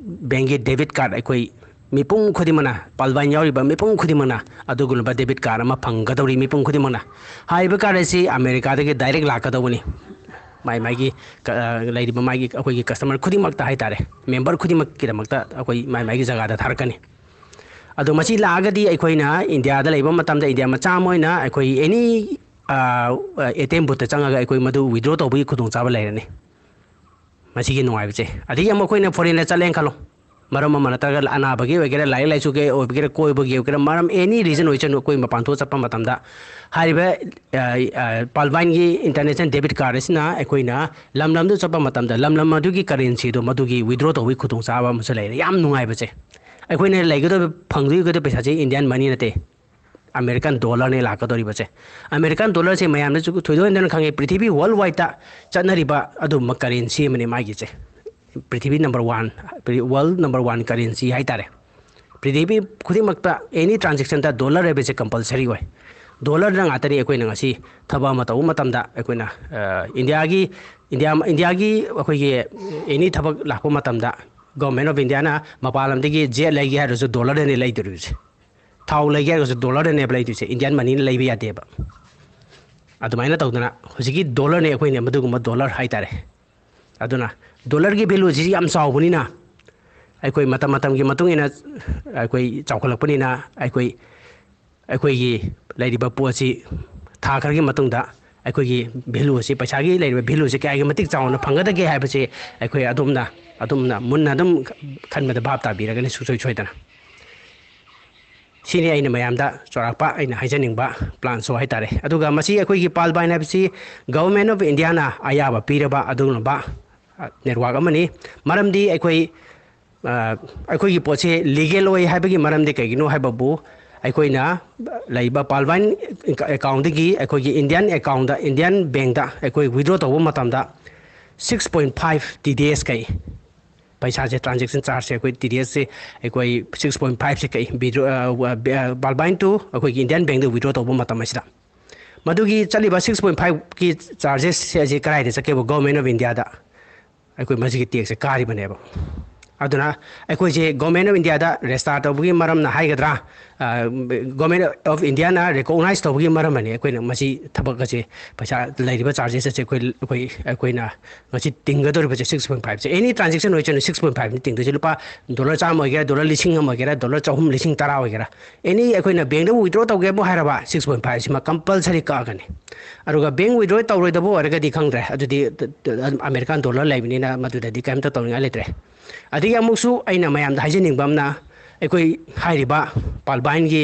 ꯕꯦꯡꯒꯤ ꯗꯦꯕꯤꯠ ꯀꯥꯔꯗ ꯑꯩꯈꯣꯏ ꯃꯤꯄꯨꯝ ꯈꯨꯗꯤꯡꯃꯛꯅ, ꯄꯥꯜꯕꯥꯏ ꯌꯥꯎꯔꯤꯕ ꯃꯤꯄꯨꯝ ꯈꯨꯗꯤꯡꯃꯛꯅ ꯑꯗꯨꯒꯨꯝꯂꯕ ꯗꯦꯕꯤꯠ ꯀꯥꯔꯗ ꯑꯃ ꯐꯪꯒꯗꯧꯔꯤ ꯃꯤꯄꯨꯝ ꯈꯨꯗꯤꯡꯃꯛꯅ꯫ ꯍꯥꯏꯔꯤꯕ ꯀꯥꯔꯗ ꯑꯁꯤ ꯑꯃꯦꯔꯤꯀꯥꯗꯒꯤ ꯗꯥꯏꯔꯦꯛ ꯂꯥꯛꯀꯗꯧꯕꯅꯤ꯫ ꯃꯥꯏ ꯃꯥꯏꯒꯤ ꯂꯩꯔꯤꯕ ꯃꯥꯒꯤ ꯑꯩꯈꯣꯏꯒꯤ ꯀꯁꯇꯃꯔ ꯈꯨꯗꯤꯡꯃꯛꯇ ꯍꯥꯏꯇꯥꯔꯦ, ꯃꯦꯝꯕꯔ ꯈꯨꯗꯤꯡꯃꯛꯀꯤꯗꯃꯛꯇ ꯑꯩꯈꯣꯏ ꯃꯥꯏ ꯃꯥꯏꯒꯤ ꯖꯒꯥꯗ ꯊꯥꯔꯛꯀꯅꯤ꯫ ꯑꯗꯣ ꯃꯁꯤ ꯂꯥꯛꯑꯒꯗꯤ ꯑꯩꯈꯣꯏꯅ ꯏꯟꯗꯤꯌꯥꯗ ꯂꯩꯕ ꯃꯇꯝꯗ, ꯏꯟꯗꯤꯌꯥ ꯃꯆꯥ ꯑꯃ ꯑꯣꯏꯅ ꯑꯩꯈꯣꯏ ꯑꯦꯅꯤ ꯑꯦ ꯇꯤ ꯑꯦꯝ ꯕꯨꯠꯇ ꯆꯪꯉꯒ ꯑꯩꯈꯣꯏ ꯃꯗꯨ ꯋꯤꯗ꯭ꯔꯣ ꯇꯧꯕꯒꯤ ꯈꯨꯗꯣꯡꯆꯥꯕ ꯂꯩꯔꯅꯤ꯫ ꯃꯁꯤꯒꯤ ꯅꯨꯡꯉꯥꯏꯕꯁꯦ꯫ ꯑꯗꯒꯤ ꯑꯃꯨꯛ ꯑꯩꯈꯣꯏꯅ ꯐꯣꯔꯦꯟꯗ ꯆꯠꯂꯦꯅ ꯈꯜꯂꯣ, ꯃꯔꯝ ꯑꯃ ꯅꯠꯇ꯭ꯔꯒ ꯑꯅꯥꯕꯒꯤ ꯑꯣꯏꯒꯦꯔꯥ, ꯂꯥꯏꯔꯤꯛ ꯂꯥꯏꯁꯨꯒꯤ ꯑꯣꯏꯒꯦꯔꯥ, ꯀꯣꯏꯕꯒꯤ ꯑꯣꯏꯒꯦꯔꯥ, ꯃꯔꯝ ꯑꯦꯅꯤ ꯔꯤꯖꯟ ꯑꯣꯏꯁꯅꯨ, ꯑꯩꯈꯣꯏ ꯃꯄꯥꯟ ꯊꯣꯛꯑ ꯆꯠꯄ ꯃꯇꯝꯗ ꯍꯥꯏꯔꯤꯕ ꯄꯥꯜꯕꯥꯏꯟꯒꯤ ꯏꯟꯇꯔꯅꯦꯁꯅꯦꯜ ꯗꯦꯕꯤꯠ ꯀꯥꯔꯗ ꯑꯁꯤꯅ ꯑꯩꯈꯣꯏꯅ ꯂꯝ ꯂꯝꯗꯨ ꯆꯠꯄ ꯃꯇꯝꯗ ꯂꯝ ꯂꯝ ꯑꯗꯨꯒꯤ ꯀꯔꯦꯟꯁꯤꯗꯣ ꯃꯗꯨꯒꯤ ꯋꯤꯗ꯭ꯔꯣ ꯇꯧꯕꯒꯤ ꯈꯨꯗꯣꯡꯆꯥꯕ ꯑꯃꯁꯨ ꯂꯩꯔꯦ꯫ ꯌꯥꯝ ꯅꯨꯡꯉꯥꯏꯕꯁꯦ꯫ ꯑꯩꯈꯣꯏꯅ ꯂꯩꯒꯗꯧꯔꯤꯕ, ꯐꯪꯗꯣꯏꯒꯗꯧꯔꯤꯕ ꯄꯩꯁꯥꯁꯦ ꯏꯟꯗꯤꯌꯥꯟ ꯃꯅꯤ ꯅꯠꯇꯦ, ꯑꯃꯦꯔꯤꯀꯥꯟ ꯗꯣꯂꯔꯅꯦ ꯂꯥꯛꯀꯗꯧꯔꯤꯕꯁꯦ꯫ ꯑꯃꯦꯔꯤꯀꯥꯟ ꯗꯣꯂꯔꯁꯦ ꯃꯌꯥꯝꯅꯁꯨ ꯊꯣꯏꯗꯣꯛ ꯍꯦꯟꯗꯅ ꯈꯪꯉꯦ, ꯄ꯭ꯔꯤꯊꯤꯕꯤ ꯋꯥꯔꯜ ꯋꯥꯏꯗꯇ ꯆꯠꯅꯔꯤꯕ ꯑꯗꯨꯒꯨꯝꯕ ꯀꯔꯦꯟꯁꯤ ꯑꯃꯅꯤ ꯃꯥꯒꯤꯁꯦ꯫ ꯄ꯭ꯔꯤꯊꯤꯕꯤ number one, world number one currency ꯍꯥꯏꯇꯥꯔꯦ꯫ ꯄ꯭ꯔꯤꯊꯤꯕꯤ ꯈꯨꯗꯤꯡꯃꯛꯇ ꯑꯦꯅꯤ ꯇ꯭ꯔꯥꯟꯖꯦꯛꯁꯟꯗ ꯗꯣꯂꯔ ꯍꯥꯏꯕꯁꯦ ꯀꯝꯄꯜꯁꯔꯤ ꯑꯣꯏ꯫ ꯗꯣꯂꯔꯗ ꯉꯥꯛꯇꯅꯤ ꯑꯩꯈꯣꯏꯅ ꯉꯁꯤ ꯊꯕꯛ ꯑꯃ ꯇꯧꯕ ꯃꯇꯝꯗ ꯑꯩꯈꯣꯏꯅ, ꯑ, ꯏꯟꯗꯤꯌꯥꯒꯤ, ꯏꯟꯗꯤꯌꯥ, ꯏꯟꯗꯤꯌꯥꯒꯤ ꯑꯩꯈꯣꯏꯒꯤ ꯑꯦꯅꯤ ꯊꯕꯛ ꯂꯥꯛꯄ ꯃꯇꯝꯗ Government of Indiaꯅ ꯃꯄꯥꯟ ꯂꯝꯗꯒꯤ ꯖꯦꯠ ꯂꯩꯒꯦ ꯍꯥꯏꯔꯁꯨ ꯗꯣꯂꯔꯗꯅꯤ ꯂꯩꯗꯣꯔꯤꯕꯁꯦ꯫ ꯊꯥꯎ ꯂꯩꯒꯦ ꯍꯥꯏꯔꯒꯁꯨ ꯗꯣꯂꯔꯗꯅꯦꯕ ꯂꯩꯗꯣꯏꯁꯦ, ꯏꯟꯗꯤꯌꯥꯟ ꯃꯅꯤꯅ ꯂꯩꯕ ꯌꯥꯗꯦꯕ꯫ ꯑꯗꯨꯃꯥꯏꯅ ꯇꯧꯗꯅ ꯍꯧꯖꯤꯛꯀꯤ ꯗꯣꯂꯔꯅꯦ ꯑꯩꯈꯣꯏꯅ ꯃꯗꯨꯒꯨꯝꯕ ꯗꯣꯂꯔ ꯍꯥꯏꯇꯥꯔꯦ꯫ ꯑꯗꯨꯅ ꯗꯣꯂꯔꯒꯤ ꯚꯦꯂꯨꯁꯤ ꯌꯥꯝ ꯆꯥꯎꯕꯅꯤꯅ ꯑꯩꯈꯣꯏ ꯃꯇꯝ ꯃꯇꯝꯒꯤ ꯃꯇꯨꯡ ꯏꯟꯅ ꯑꯩꯈꯣꯏ ꯆꯥꯎꯈꯠꯂꯛꯄꯅꯤꯅ ꯑꯩꯈꯣꯏ, ꯑꯩꯈꯣꯏꯒꯤ ꯂꯩꯔꯤꯕ ꯄꯣꯠꯁꯤ ꯊꯥ ꯈꯔꯒꯤ ꯃꯇꯨꯡꯗ ꯑꯩꯈꯣꯏꯒꯤ ꯚꯦꯂꯨ ꯑꯁꯤ, ꯄꯩꯁꯥꯒꯤ ꯂꯩꯔꯤꯕ ꯚꯦꯂꯨꯁꯤ ꯀꯌꯥꯒꯤ ꯃꯇꯤꯛ ꯆꯥꯎꯅ ꯐꯪꯒꯗꯒꯦ ꯍꯥꯏꯕꯁꯤ ꯑꯩꯈꯣꯏ ꯑꯗꯣꯝꯅ, ꯑꯗꯣꯝꯅ ꯃꯨꯟꯅ ꯑꯗꯨꯝ ꯈꯟꯕꯗ ꯚꯥꯞ ꯇꯥꯕꯤꯔꯒꯅꯤ ꯁꯨꯡꯁꯣꯏ ꯁꯣꯏꯗꯅ꯫ ꯁꯤꯅꯤ ꯑꯩꯅ ꯃꯌꯥꯝꯗ ꯆꯥꯎꯔꯥꯛꯄ ꯑꯩꯅ ꯍꯥꯏꯖꯅꯤꯡꯕ ꯄ꯭ꯂꯥꯟꯁꯨ ꯍꯥꯏꯇꯥꯔꯦ꯫ ꯑꯗꯨꯒ ꯃꯁꯤ ꯑꯩꯈꯣꯏꯒꯤ ꯄꯥꯜꯕꯥꯏꯟ ꯍꯥꯏꯕꯁꯤ Government of Indiaꯅ ꯑꯌꯥꯕ ꯄꯤꯔꯕ ꯑꯗꯨꯒꯨꯝꯂꯕ, ꯑ, ꯅꯦꯠꯋꯥꯔꯛ ꯑꯃꯅꯤ꯫ ꯃꯔꯝꯗꯤ ꯑꯩꯈꯣꯏ ꯑꯩꯈꯣꯏꯒꯤ ꯄꯣꯠꯁꯦ ꯂꯤꯒꯦꯜ ꯑꯣꯏ ꯍꯥꯏꯕꯒꯤ ꯃꯔꯝꯗꯤ ꯀꯩꯒꯤꯅꯣ ꯍꯥꯏꯕꯕꯨ, ꯑꯩꯈꯣꯏꯅ ꯂꯩꯕ ꯄꯥꯜꯕꯥꯏꯟ ꯑꯦꯀꯥꯎꯟꯗꯒꯤ ꯑꯩꯈꯣꯏꯒꯤ ꯏꯟꯗꯤꯌꯥꯟ ꯑꯦꯀꯥꯎꯟꯗ, ꯏꯟꯗꯤꯌꯥꯟ ꯕꯦꯡꯗ ꯑꯩꯈꯣꯏ ꯋꯤꯗ꯭ꯔꯣ ꯇꯧꯕ ꯃꯇꯝꯗ six point five T D S ꯀꯛꯏ꯫ ꯄꯩꯁꯥꯁꯦ, ꯇ꯭ꯔꯥꯟꯖꯦꯛꯁꯟ ꯆꯥꯔꯖꯁꯦ ꯑꯩꯈꯣꯏ T D Sꯁꯦ ꯑꯩꯈꯣꯏ six point fiveꯁꯦ ꯀꯛꯏ꯫ ꯕꯤꯗ꯭ꯔꯣ, ꯄꯥꯜꯕꯥꯏꯟ ꯇꯨ ꯑꯩꯈꯣꯏꯒꯤ ꯏꯟꯗꯤꯌꯥꯟ ꯕꯦꯡꯗ ꯋꯤꯗ꯭ꯔꯣ ꯇꯧꯕ ꯃꯇꯝ ꯑꯁꯤꯗ꯫ ꯃꯗꯨꯒꯤ ꯆꯠꯂꯤꯕ six point fiveꯀꯤ ꯆꯥꯔꯖꯦꯁꯁꯦ ꯑꯁꯤ ꯀꯗꯥꯏꯗ ꯆꯠꯀꯦꯕ? ꯒꯣꯔꯃꯦꯟ ꯑꯣꯐ ꯏꯟꯗꯤꯌꯥꯗ ꯑꯩꯈꯣꯏ ꯃꯁꯤꯒꯤ ꯇꯦꯛꯁꯁꯦ ꯀꯥꯔꯤꯕꯅꯦꯕ꯫ ꯑꯗꯨꯅ ꯑꯩꯈꯣꯏꯁꯦ ꯒꯣꯔꯃꯦꯟ ꯑꯣꯐ ꯏꯟꯗꯤꯌꯥꯗ ꯔꯦꯖꯤꯁꯇꯥꯔ ꯇꯧꯕꯒꯤ ꯃꯔꯝꯅ ꯍꯥꯏꯒꯗ꯭ꯔꯥ, ꯒꯣꯔꯃꯦꯟ ꯑꯣꯐ ꯏꯟꯗꯤꯌꯥꯅ ꯔꯤꯀꯣꯛꯅꯥꯏꯁ ꯇꯧꯕꯒꯤ ꯃꯔꯝꯅꯅꯦ ꯑꯩꯈꯣꯏꯅ ꯃꯁꯤ ꯊꯕꯛ ꯑꯁꯦ, ꯄꯩꯁꯥ ꯂꯩꯔꯤꯕ ꯆꯥꯔꯖꯦꯁ ꯑꯁꯦ ꯑꯩꯈꯣꯏ, ꯑꯩꯈꯣꯏ, ꯑꯩꯈꯣꯏꯅ ꯉꯁꯤ ꯇꯤꯡꯒꯗꯧꯔꯤꯕꯁꯦ six point fiveꯁꯦ꯫ ꯑꯦꯅꯤ ꯇ꯭ꯔꯥꯟꯖꯦꯛꯁꯟ ꯑꯣꯏꯁꯅꯨ, six point fiveꯅꯤ ꯇꯤꯡꯗꯣꯏꯁꯦ꯫ ꯂꯨꯄꯥ ꯗꯣꯂꯔ ꯆꯥꯝꯃ ꯑꯣꯏꯒꯦꯔꯥ, ꯗꯣꯂꯔ ꯆꯍꯨꯝ, ꯂꯤꯁꯤꯡ ꯇꯔꯥ ꯑꯣꯏꯒꯦꯔꯥ, ꯑꯦꯅꯤ ꯑꯩꯈꯣꯏꯅ ꯕꯦꯡꯗ ꯋꯤꯗ꯭ꯔꯣ ꯇꯧꯒꯦꯕꯨ ꯍꯥꯏꯔꯕ, six point fiveꯁꯤꯃ ꯀꯝꯄꯜꯁꯔꯤ ꯀꯛꯑꯒꯅꯤ꯫ ꯑꯗꯨꯒ ꯕꯦꯡ ꯋꯤꯗ꯭ꯔꯣ ꯇꯧꯔꯣꯏꯗꯕ ꯑꯣꯏꯔꯒꯗꯤ ꯈꯪꯗ꯭ꯔꯦ, ꯑꯗꯨꯗꯤ ꯑꯃꯦꯔꯤꯀꯥꯟ ꯗꯣꯂꯔ ꯂꯩꯕꯅꯤꯅ ꯃꯗꯨꯗꯗꯤ ꯀꯔꯤꯝꯇ ꯇꯧꯅꯤꯡꯉꯥꯏ ꯂꯩꯇ꯭ꯔꯦ꯫ ꯑꯗꯒꯤ ꯑꯃꯨꯛꯁꯨ ꯑꯩꯅ ꯃꯌꯥꯝꯗ ꯍꯥꯏꯖꯅꯤꯡꯕ ꯑꯃꯅ, ꯑꯩꯈꯣꯏ ꯍꯥꯏꯔꯤꯕ ꯄꯥꯜꯕꯥꯏꯟꯒꯤ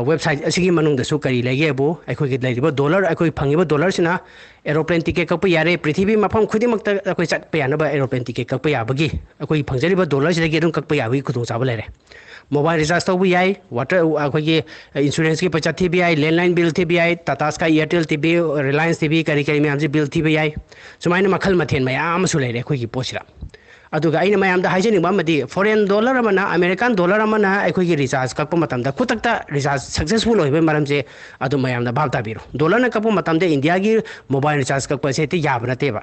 ꯋꯦꯕꯁꯥꯏꯠ ꯑꯁꯤꯒꯤ ꯃꯅꯨꯡꯗꯁꯨ ꯀꯔꯤ ꯂꯩꯒꯦꯕꯨ, ꯑꯩꯈꯣꯏꯒꯤ ꯂꯩꯔꯤꯕ ꯗꯣꯂꯔ, ꯑꯩꯈꯣꯏ ꯐꯪꯉꯤꯕ ꯗꯣꯂꯔꯁꯤꯅ ꯑꯦꯔꯣꯄ꯭ꯂꯦꯟ ꯇꯤꯀꯦꯠ ꯀꯛꯄ ꯌꯥꯔꯦ꯫ ꯄ꯭ꯔꯤꯊꯤꯕꯤ ꯃꯐꯝ ꯈꯨꯗꯤꯡꯃꯛꯇ ꯑꯩꯈꯣꯏ ꯆꯠꯄ ꯌꯥꯅꯕ ꯑꯦꯔꯣꯄ꯭ꯂꯦꯟ ꯇꯤꯀꯦꯠ ꯀꯛꯄ ꯌꯥꯕꯒꯤ, ꯑꯩꯈꯣꯏ ꯐꯪꯖꯔꯤꯕ ꯗꯣꯂꯔꯁꯤꯗꯒꯤ ꯑꯗꯨꯝ ꯀꯛꯄ ꯌꯥꯕꯒꯤ ꯈꯨꯗꯣꯡꯆꯥꯕ ꯂꯩꯔꯦ꯫ ꯃꯣꯕꯥꯏꯜ ꯔꯤꯆꯥꯔꯖ ꯇꯧꯕ ꯌꯥꯏ, ꯋꯥꯇꯔ, ꯑꯩꯈꯣꯏꯒꯤ ꯏꯟꯁꯨꯔꯦꯟꯁꯀꯤ ꯄꯩꯁꯥ ꯊꯤꯕ ꯌꯥꯏ, ꯂꯦꯟꯂꯥꯏꯟ ꯕꯤꯜ ꯊꯤꯕ ꯌꯥꯏ, Tata sky, Airtel T V, Reliance T V, ꯀꯔꯤ ꯀꯔꯤ ꯃꯌꯥꯝꯁꯤ ꯕꯤꯜ ꯊꯤꯕ ꯌꯥꯏ꯫ ꯁꯨꯃꯥꯏꯅ ꯃꯈꯜ ꯃꯊꯦꯜ ꯃꯌꯥꯝ ꯑꯃꯁꯨ ꯂꯩꯔꯦ ꯑꯩꯈꯣꯏꯒꯤ ꯄꯣꯠꯁꯤꯗ꯫ ꯑꯗꯨꯒ ꯑꯩꯅ ꯃꯌꯥꯝꯗ ꯍꯥꯏꯖꯅꯤꯡꯕ ꯑꯃꯗꯤ, ꯐꯣꯔꯦꯟ ꯗꯣꯂꯔ ꯑꯃꯅ, ꯑꯃꯦꯔꯤꯀꯥꯟ ꯗꯣꯂꯔ ꯑꯃꯅ ꯑꯩꯈꯣꯏꯒꯤ ꯔꯤꯆꯥꯔꯖ ꯀꯛꯄ ꯃꯇꯝꯗ ꯈꯨꯗꯛꯇ ꯔꯤꯆꯥꯔꯖ ꯁꯛꯁꯦꯁꯐꯨꯜ ꯑꯣꯏꯕꯒꯤ ꯃꯔꯝꯁꯦ ꯑꯗꯨ ꯃꯌꯥꯝꯅ ꯚꯥꯞ ꯇꯥꯕꯤꯔꯣ꯫ ꯗꯣꯂꯔꯅ ꯀꯛꯄ ꯃꯇꯝꯗ ꯏꯟꯗꯤꯌꯥꯒꯤ ꯃꯣꯕꯥꯏꯜ ꯔꯤꯆꯥꯔꯖ ꯀꯛꯄ ꯑꯁꯦ ꯍꯦꯛꯇ ꯌꯥꯕ ꯅꯠꯇꯦꯕ꯫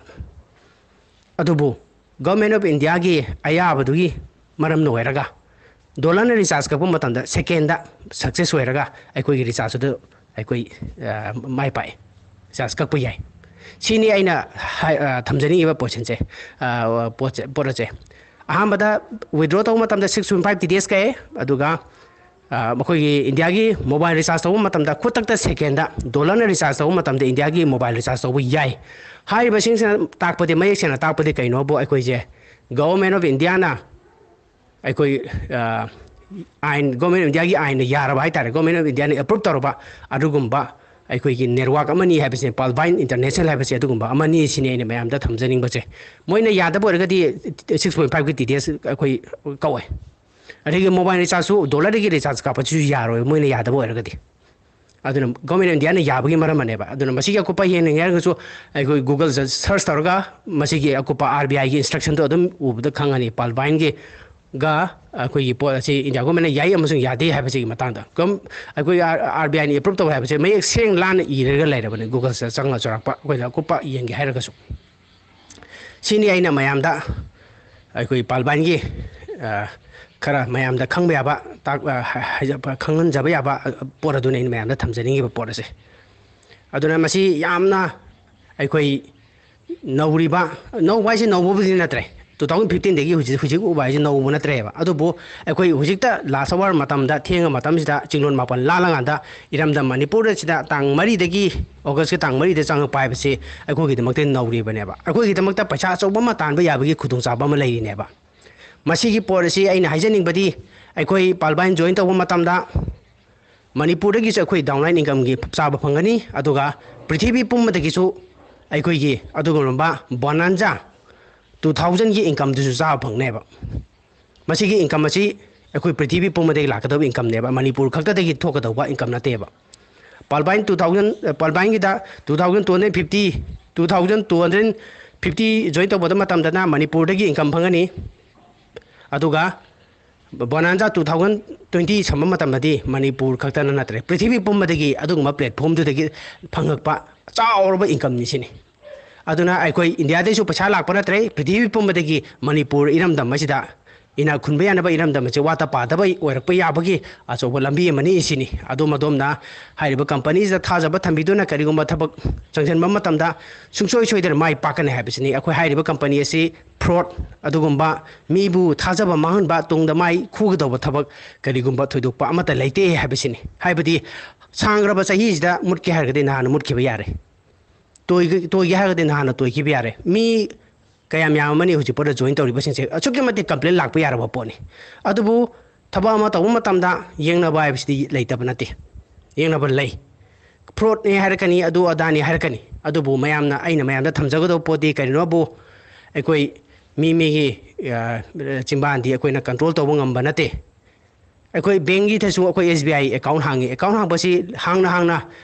ꯑꯗꯨꯕꯨ ꯒꯣꯔꯃꯦꯟ ꯑꯣꯐ ꯏꯟꯗꯤꯌꯥꯒꯤ ꯑꯌꯥꯕꯗꯨꯒꯤ ꯃꯔꯝꯅ ꯑꯣꯏꯔꯒ, ꯗꯣꯂꯔꯅ ꯔꯤꯆꯥꯔꯖ ꯀꯛꯄ ꯃꯇꯝꯗ ꯁꯦꯀꯦꯟꯗ ꯁꯛꯁꯦꯁ ꯑꯣꯏꯔꯒ ꯑꯩꯈꯣꯏꯒꯤ ꯔꯤꯆꯥꯔꯖ ꯑꯗꯨ ꯑꯩꯈꯣꯏ, ꯑ, ꯃꯥꯏ ꯄꯥꯛꯏ, ꯔꯤꯆꯥꯔꯖ ꯀꯛꯄ ꯌꯥꯏ꯫ ꯁꯤꯅꯤ ꯑꯩꯅ ꯍꯥꯏ-, ꯑ, ꯊꯝꯖꯅꯤꯡꯉꯤꯕ ꯄꯣꯠꯁꯤꯡꯁꯦ, ꯑ, ꯄꯣꯠꯁꯦ, ꯄꯣꯠ ꯑꯁꯦ꯫ ꯑꯍꯥꯟꯕꯗ ꯋꯤꯗ꯭ꯔꯣ ꯇꯧꯕ ꯃꯇꯝꯗ six point five T D S ꯀꯛꯑꯦ, ꯑꯗꯨꯒ ꯑ, ꯃꯈꯣꯏꯒꯤ ꯏꯟꯗꯤꯌꯥꯒꯤ ꯃꯣꯕꯥꯏꯜ ꯔꯤꯆꯥꯔꯖ ꯇꯧꯕ ꯃꯇꯝꯗ ꯈꯨꯗꯛꯇ ꯁꯦꯀꯦꯟꯗ ꯗꯣꯂꯔꯅ ꯔꯤꯆꯥꯔꯖ ꯇꯧꯕ ꯃꯇꯝꯗ ꯏꯟꯗꯤꯌꯥꯒꯤ ꯃꯣꯕꯥꯏꯜ ꯔꯤꯆꯥꯔꯖ ꯇꯧꯕ ꯌꯥꯏ꯫ ꯍꯥꯏꯔꯤꯕꯁꯤꯡꯁꯤꯅ ꯇꯥꯛꯄꯗꯤ, ꯃꯌꯦꯛ ꯁꯦꯡꯅ ꯇꯥꯛꯄꯗꯤ ꯀꯩꯅꯣꯕꯨ, ꯑꯩꯈꯣꯏꯁꯦ ꯒꯣꯚꯔꯟꯃꯦꯟ ꯑꯣꯐ ꯏꯟꯗꯤꯌꯥꯅ ꯑꯩꯈꯣꯏ, ꯑ, ꯑꯥꯏꯟ, ꯒꯣꯚꯔꯟꯃꯦꯟ ꯑꯣꯐ ꯏꯟꯗꯤꯌꯥꯒꯤ ꯑꯥꯏꯟꯅ ꯌꯥꯔꯕ ꯍꯥꯏꯇꯥꯔꯦ, ꯒꯣꯚꯔꯟꯃꯦꯟ ꯑꯣꯐ ꯏꯟꯗꯤꯌꯥꯅ ꯑꯦꯄ꯭ꯔꯨꯞ ꯇꯧꯔꯕ ꯑꯗꯨꯒꯨꯝꯕ ꯑꯩꯈꯣꯏꯒꯤ ꯅꯦꯠꯋꯥꯛ ꯑꯃꯅꯤ ꯍꯥꯏꯕꯁꯦ, ꯄꯥꯜꯕꯥꯏꯟ ꯏꯟꯇꯔꯅꯦꯁꯅꯦꯜ ꯍꯥꯏꯕꯁꯦ ꯑꯗꯨꯒꯨꯝꯕ ꯑꯃꯅꯤ ꯁꯤꯅꯤ ꯑꯩꯅ ꯃꯌꯥꯝꯗ ꯊꯝꯖꯅꯤꯡꯕꯁꯦ꯫ ꯃꯣꯏꯅ ꯌꯥꯗꯕ ꯑꯣꯏꯔꯒꯗꯤ ꯁꯤꯛꯁ ꯄꯣꯏꯟ ꯐꯥꯏꯚꯀꯤ ꯇꯤ ꯗꯤ ꯑꯦꯁ ꯑꯩꯈꯣꯏ ꯀꯛꯑꯣꯏ꯫ ꯑꯗꯒꯤ ꯃꯣꯕꯥꯏꯜ ꯔꯤꯆꯥꯔꯖꯁꯨ ꯗꯣꯂꯔꯗꯒꯤ ꯔꯤꯆꯥꯔꯖ ꯀꯥꯞꯄꯁꯤꯁꯨ ꯌꯥꯔꯣꯏ, ꯃꯣꯏꯅ ꯌꯥꯗꯕ ꯑꯣꯏꯔꯒꯗꯤ꯫ ꯑꯗꯨꯅ ꯒꯣꯔꯃꯦꯟ ꯑꯣꯐ ꯏꯟꯗꯤꯌꯥꯅ ꯌꯥꯕꯒꯤ ꯃꯔꯝ ꯑꯃꯅꯦꯕ꯫ ꯑꯗꯨꯅ ꯃꯁꯤꯒꯤ ꯑꯀꯨꯞꯄ ꯍꯦꯟꯅ ꯌꯦꯡꯅꯤꯡꯉꯦ ꯍꯥꯏꯔꯒꯁꯨ ꯑꯩꯈꯣꯏ ꯒꯨꯒꯜꯗ ꯁꯔꯆ ꯇꯧꯔꯒ ꯃꯁꯤꯒꯤ ꯑꯀꯨꯞꯄ ꯑꯥꯔ ꯕꯤ ꯑꯥꯏꯒꯤ ꯏꯟꯁꯇ꯭ꯔꯛꯁꯟꯗꯣ ꯑꯗꯨꯝ ꯎꯕꯗ ꯈꯪꯉꯅꯤ꯫ ꯄꯥꯜꯕꯥꯏꯟꯒꯤ ꯒ ꯑꯩꯈꯣꯏꯒꯤ ꯄꯣꯠ ꯑꯁꯤ ꯏꯟꯗꯤꯌꯥ ꯒꯣꯔꯃꯦꯟꯅ ꯌꯥꯏ ꯑꯃꯁꯨꯡ ꯌꯥꯗꯦ ꯍꯥꯏꯕꯁꯤꯒꯤ ꯃꯇꯥꯡꯗ ꯀꯝ-, ꯑꯩꯈꯣꯏ ꯑꯥꯔ ꯕꯤ ꯑꯥꯏꯅ ꯑꯦꯄ꯭ꯔꯨꯞ ꯇꯧꯋꯦ ꯍꯥꯏꯕꯁꯦ ꯃꯌꯦꯛ ꯁꯦꯡ ꯂꯥꯟꯅ ꯏꯔꯒ ꯂꯩꯔꯕꯅꯤ꯫ ꯒꯨꯒꯜꯁꯤꯗ ꯆꯪꯉ ꯆꯥꯎꯔꯥꯛꯄ ꯑꯩꯈꯣꯏꯅ ꯑꯀꯨꯞꯄ ꯌꯦꯡꯒꯦ ꯍꯥꯏꯔꯒꯁꯨ꯫ ꯁꯤꯅꯤ ꯑꯩꯅ ꯃꯌꯥꯝꯗ ꯑꯩꯈꯣꯏ ꯄꯥꯜꯕꯥꯏꯟꯒꯤ, ꯑ, ꯈꯔ ꯃꯌꯥꯝꯗ ꯈꯪꯕ ꯌꯥꯕ, ꯇꯥꯛ-, ꯑ, ꯍꯥꯏ-, ꯍꯥꯏꯖ-, ꯈꯪꯍꯟꯖꯕ ꯌꯥꯕ, ꯑ, ꯄꯣꯠ ꯑꯗꯨꯅꯤ ꯑꯩꯅ ꯃꯌꯥꯝꯗ ꯊꯝꯖꯅꯤꯡꯉꯤꯕ ꯄꯣꯠ ꯑꯁꯦ꯫ ꯑꯗꯨꯅ ꯃꯁꯤ ꯌꯥꯝꯅ ꯑꯩꯈꯣꯏ ꯅꯧꯔꯤꯕ, ꯅꯧꯕ ꯍꯥꯏꯁꯦ ꯅꯧꯕꯕꯨꯗꯤ ꯅꯠꯇ꯭ꯔꯦ, ꯇꯨ ꯊꯥꯎꯖꯟ ꯐꯤꯐꯇꯤꯟꯗꯒꯤ ꯍꯧꯖꯤꯛ, ꯍꯧꯖꯤꯛ ꯎꯕ ꯍꯥꯏꯁꯦ ꯅꯧꯕ ꯅꯠꯇ꯭ꯔꯦꯕ꯫ ꯑꯗꯨꯕꯨ ꯑꯩꯈꯣꯏ ꯍꯧꯖꯤꯛꯇ ꯂꯥꯁ ꯑꯋꯥꯔ ꯃꯇꯝꯗ, ꯊꯦꯡꯉ ꯃꯇꯝꯁꯤꯗ ꯆꯤꯡꯂꯣꯟ ꯃꯥꯄꯟ ꯂꯥꯜꯂꯀꯥꯟꯗ ꯏꯔꯝꯗꯝ ꯃꯅꯤꯄꯨꯔ ꯑꯁꯤꯗ ꯇꯥꯡ ꯃꯔꯤꯗꯒꯤ, ꯑꯣꯒꯁꯀꯤ ꯇꯥꯡ ꯃꯔꯤꯗ ꯆꯪꯉꯛꯄ ꯍꯥꯏꯕꯁꯤ ꯑꯩꯈꯣꯏꯒꯤꯗꯃꯛꯇ ꯅꯧꯔꯤꯕꯅꯦꯕ꯫ ꯑꯩꯈꯣꯏꯒꯤꯗꯃꯛꯇ ꯄꯩꯁꯥ ꯑꯆꯧꯕ ꯑꯃ ꯇꯥꯟꯕ ꯌꯥꯕꯒꯤ ꯈꯨꯗꯣꯡꯆꯥꯕ ꯑꯃ ꯂꯩꯔꯤꯅꯦꯕ꯫ ꯃꯁꯤꯒꯤ ꯄꯣꯠ ꯑꯁꯤ ꯑꯩꯅ ꯍꯥꯏꯖꯅꯤꯡꯕꯗꯤ, ꯑꯩꯈꯣꯏ ꯄꯥꯜꯕꯥꯏꯟ ꯖꯣꯏꯟ ꯇꯧꯕ ꯃꯇꯝꯗ ꯃꯅꯤꯄꯨꯔꯗꯒꯤꯁꯨ ꯑꯩꯈꯣꯏ ꯗꯥꯎꯟꯂꯥꯏꯟ ꯏꯟꯀꯝꯒꯤ ꯆꯥꯕ ꯐꯪꯒꯅꯤ, ꯑꯗꯨꯒ ꯄ꯭ꯔꯤꯊꯤꯕꯤ ꯄꯨꯝꯕꯗꯒꯤꯁꯨ ꯑꯩꯈꯣꯏꯒꯤ ꯑꯗꯨꯒꯨꯝꯂꯕ ꯕꯣꯅꯥꯟꯖꯥ ꯇꯨ ꯊꯥꯎꯖꯟꯒꯤ ꯏꯟꯀꯝꯗꯨꯁꯨ ꯆꯥꯕ ꯐꯪꯅꯦꯕ꯫ ꯃꯁꯤꯒꯤ ꯏꯟꯀꯝ ꯑꯁꯤ ꯑꯩꯈꯣꯏ ꯄ꯭ꯔꯤꯊꯤꯕꯤ ꯄꯨꯝꯕꯗꯒꯤ ꯂꯥꯛꯀꯗꯕ ꯏꯟꯀꯝꯅꯦꯕ, ꯃꯅꯤꯄꯨꯔ ꯈꯛꯇꯗꯒꯤ ꯊꯣꯛꯀꯗꯧꯕ ꯏꯟꯀꯝ ꯅꯠꯇꯦꯕ꯫ ꯄꯥꯜꯕꯥꯏꯟ ꯇꯨ ꯊꯥꯎꯖꯟ, ꯄꯥꯜꯕꯥꯏꯟꯒꯤꯗ two thousand two hundred fifty, two thousand two hundred fifty join ꯇꯧꯕꯗ ꯃꯇꯝꯗꯅ ꯃꯅꯤꯄꯨꯔꯗꯒꯤ ꯏꯟꯀꯝ ꯐꯪꯒꯅꯤ, ꯑꯗꯨꯒ ꯕꯣꯅꯥꯟꯖꯥ ꯇꯨ ꯊꯥꯎꯖꯟ ꯇ꯭ꯋꯦꯟꯇꯤ ꯁꯝꯕ ꯃꯇꯝꯗꯗꯤ ꯃꯅꯤꯄꯨꯔ ꯈꯛꯇꯅ ꯅꯠꯇ꯭ꯔꯦ, ꯄ꯭ꯔꯤꯊꯤꯕꯤ ꯄꯨꯝꯕꯗꯒꯤ ꯑꯗꯨꯒꯨꯝꯕ ꯄ꯭ꯂꯦꯠꯐꯣꯝꯗꯨꯗꯒꯤ ꯐꯪꯉꯛꯄ ꯆꯥꯎꯔꯕ ꯏꯟꯀꯝꯅꯤ ꯁꯤꯅꯤ꯫ ꯑꯗꯨꯅ ꯑꯩꯈꯣꯏ ꯏꯟꯗꯤꯌꯥꯗꯩꯁꯨ ꯄꯩꯁꯥ ꯂꯥꯛꯄ ꯅꯠꯇ꯭ꯔꯦ, ꯄ꯭ꯔꯤꯊꯤꯕꯤ ꯄꯨꯝꯕꯗꯒꯤ ꯃꯅꯤꯄꯨꯔ ꯏꯔꯝꯗꯝ ꯑꯁꯤꯗ ꯏꯅꯥꯛ ꯈꯨꯟꯕ ꯌꯥꯅꯕ ꯏꯔꯝꯗꯝ ꯑꯁꯤ ꯋꯥꯠꯇ ꯄꯥꯗꯕ ꯑꯣꯏꯔꯛꯄ ꯌꯥꯕꯒꯤ ꯑꯆꯧꯕ ꯂꯝꯕꯤ ꯑꯃꯅꯤ ꯁꯤꯅꯤ꯫ ꯑꯗꯣꯝ ꯑꯗꯣꯝꯅ ꯍꯥꯏꯔꯤꯕ ꯀꯝꯄꯅꯤꯁꯤꯗ ꯊꯥꯖꯕ ꯊꯝꯕꯤꯗꯨꯅ ꯀꯔꯤꯒꯨꯝꯕ ꯊꯕꯛ ꯆꯪꯁꯤꯟꯕ ꯃꯇꯝꯗ ꯁꯨꯡꯁꯣꯏ ꯁꯣꯏꯗꯅ ꯃꯥꯏ ꯄꯥꯛꯀꯅꯤ ꯍꯥꯏꯕꯁꯤꯅꯤ꯫ ꯑꯩꯈꯣꯏ ꯍꯥꯏꯔꯤꯕ ꯀꯝꯄꯅꯤ ꯑꯁꯤ ꯐ꯭ꯔꯣꯗ, ꯑꯗꯨꯒꯨꯝꯕ ꯃꯤꯕꯨ ꯊꯥꯖꯕ ꯃꯥꯡꯍꯟꯕ, ꯇꯨꯡꯗ ꯃꯥꯏ ꯈꯨꯒꯗꯧꯕ ꯊꯕꯛ ꯀꯔꯤꯒꯨꯝꯕ ꯊꯣꯏꯗꯣꯛꯄ ꯑꯃꯠꯇ ꯂꯩꯇꯦ ꯍꯥꯏꯕꯁꯤꯅꯤ꯫ ꯍꯥꯏꯕꯗꯤ ꯁꯥꯡꯈ꯭ꯔꯕ ꯆꯍꯤꯁꯤꯗ ꯃꯨꯠꯀꯦ ꯍꯥꯏꯔꯒꯗꯤ ꯅꯍꯥꯟꯅ ꯃꯨꯠꯈꯤꯕ ꯌꯥꯔꯦ, ꯇꯣꯏꯒ-, ꯇꯣꯏꯒꯦ ꯍꯥꯏꯔꯒꯗꯤ ꯅꯍꯥꯟꯅ ꯇꯣꯏꯈꯤꯕ ꯌꯥꯔꯦ꯫ ꯃꯤ ꯀꯌꯥꯝ ꯌꯥꯝꯃꯅꯤ ꯍꯧꯖꯤꯛ ꯄꯣꯠꯇ ꯖꯣꯏꯟ ꯇꯧꯔꯤꯕꯁꯤꯡꯁꯦ? ꯑꯁꯨꯛꯀꯤ ꯃꯇꯤꯛ ꯀꯝꯄ꯭ꯂꯦꯟ ꯂꯥꯛꯄ ꯌꯥꯔꯕ ꯄꯣꯠꯅꯤ꯫ ꯑꯗꯨꯕꯨ ꯊꯕꯛ ꯑꯃ ꯇꯧꯕ ꯃꯇꯝꯗ ꯌꯦꯡꯅꯕ ꯍꯥꯏꯕꯁꯤꯗꯤ ꯂꯩꯇꯕ ꯅꯠꯇꯦ, ꯌꯦꯡꯅꯕ ꯂꯩ꯫ ꯐ꯭ꯔꯣꯗꯅꯦ ꯍꯥꯏꯔꯛꯀꯅꯤ, ꯑꯗꯨ ꯑꯗꯥꯅꯤ ꯍꯥꯏꯔꯛꯀꯅꯤ꯫ ꯑꯗꯨꯕꯨ ꯃꯌꯥꯝꯅ, ꯑꯩꯅ ꯃꯌꯥꯝꯗ ꯊꯝꯖꯒꯗꯧꯕ ꯄꯣꯠꯇꯤ ꯀꯔꯤꯅꯣꯕꯨ, ꯑꯩꯈꯣꯏ ꯃꯤ ꯃꯤꯒꯤ ꯆꯤꯝꯕꯥꯟꯗꯤ ꯑꯩꯈꯣꯏꯅ ꯀꯟꯇ꯭ꯔꯣꯜ ꯇꯧꯕ ꯉꯝꯕ ꯅꯠꯇꯦ꯫ ꯑꯩꯈꯣꯏ ꯕꯦꯡꯒꯤꯗꯁꯨ ꯑꯩꯈꯣꯏ ꯑꯦꯁ ꯕꯤ ꯑꯥꯏ ꯑꯦꯀꯥꯎꯟ ꯍꯥꯡꯉꯤ꯫ ꯑꯦꯀꯥꯎꯟ ꯍꯥꯡꯕꯁꯤ ꯍꯥꯡꯅ ꯍꯥꯡꯅ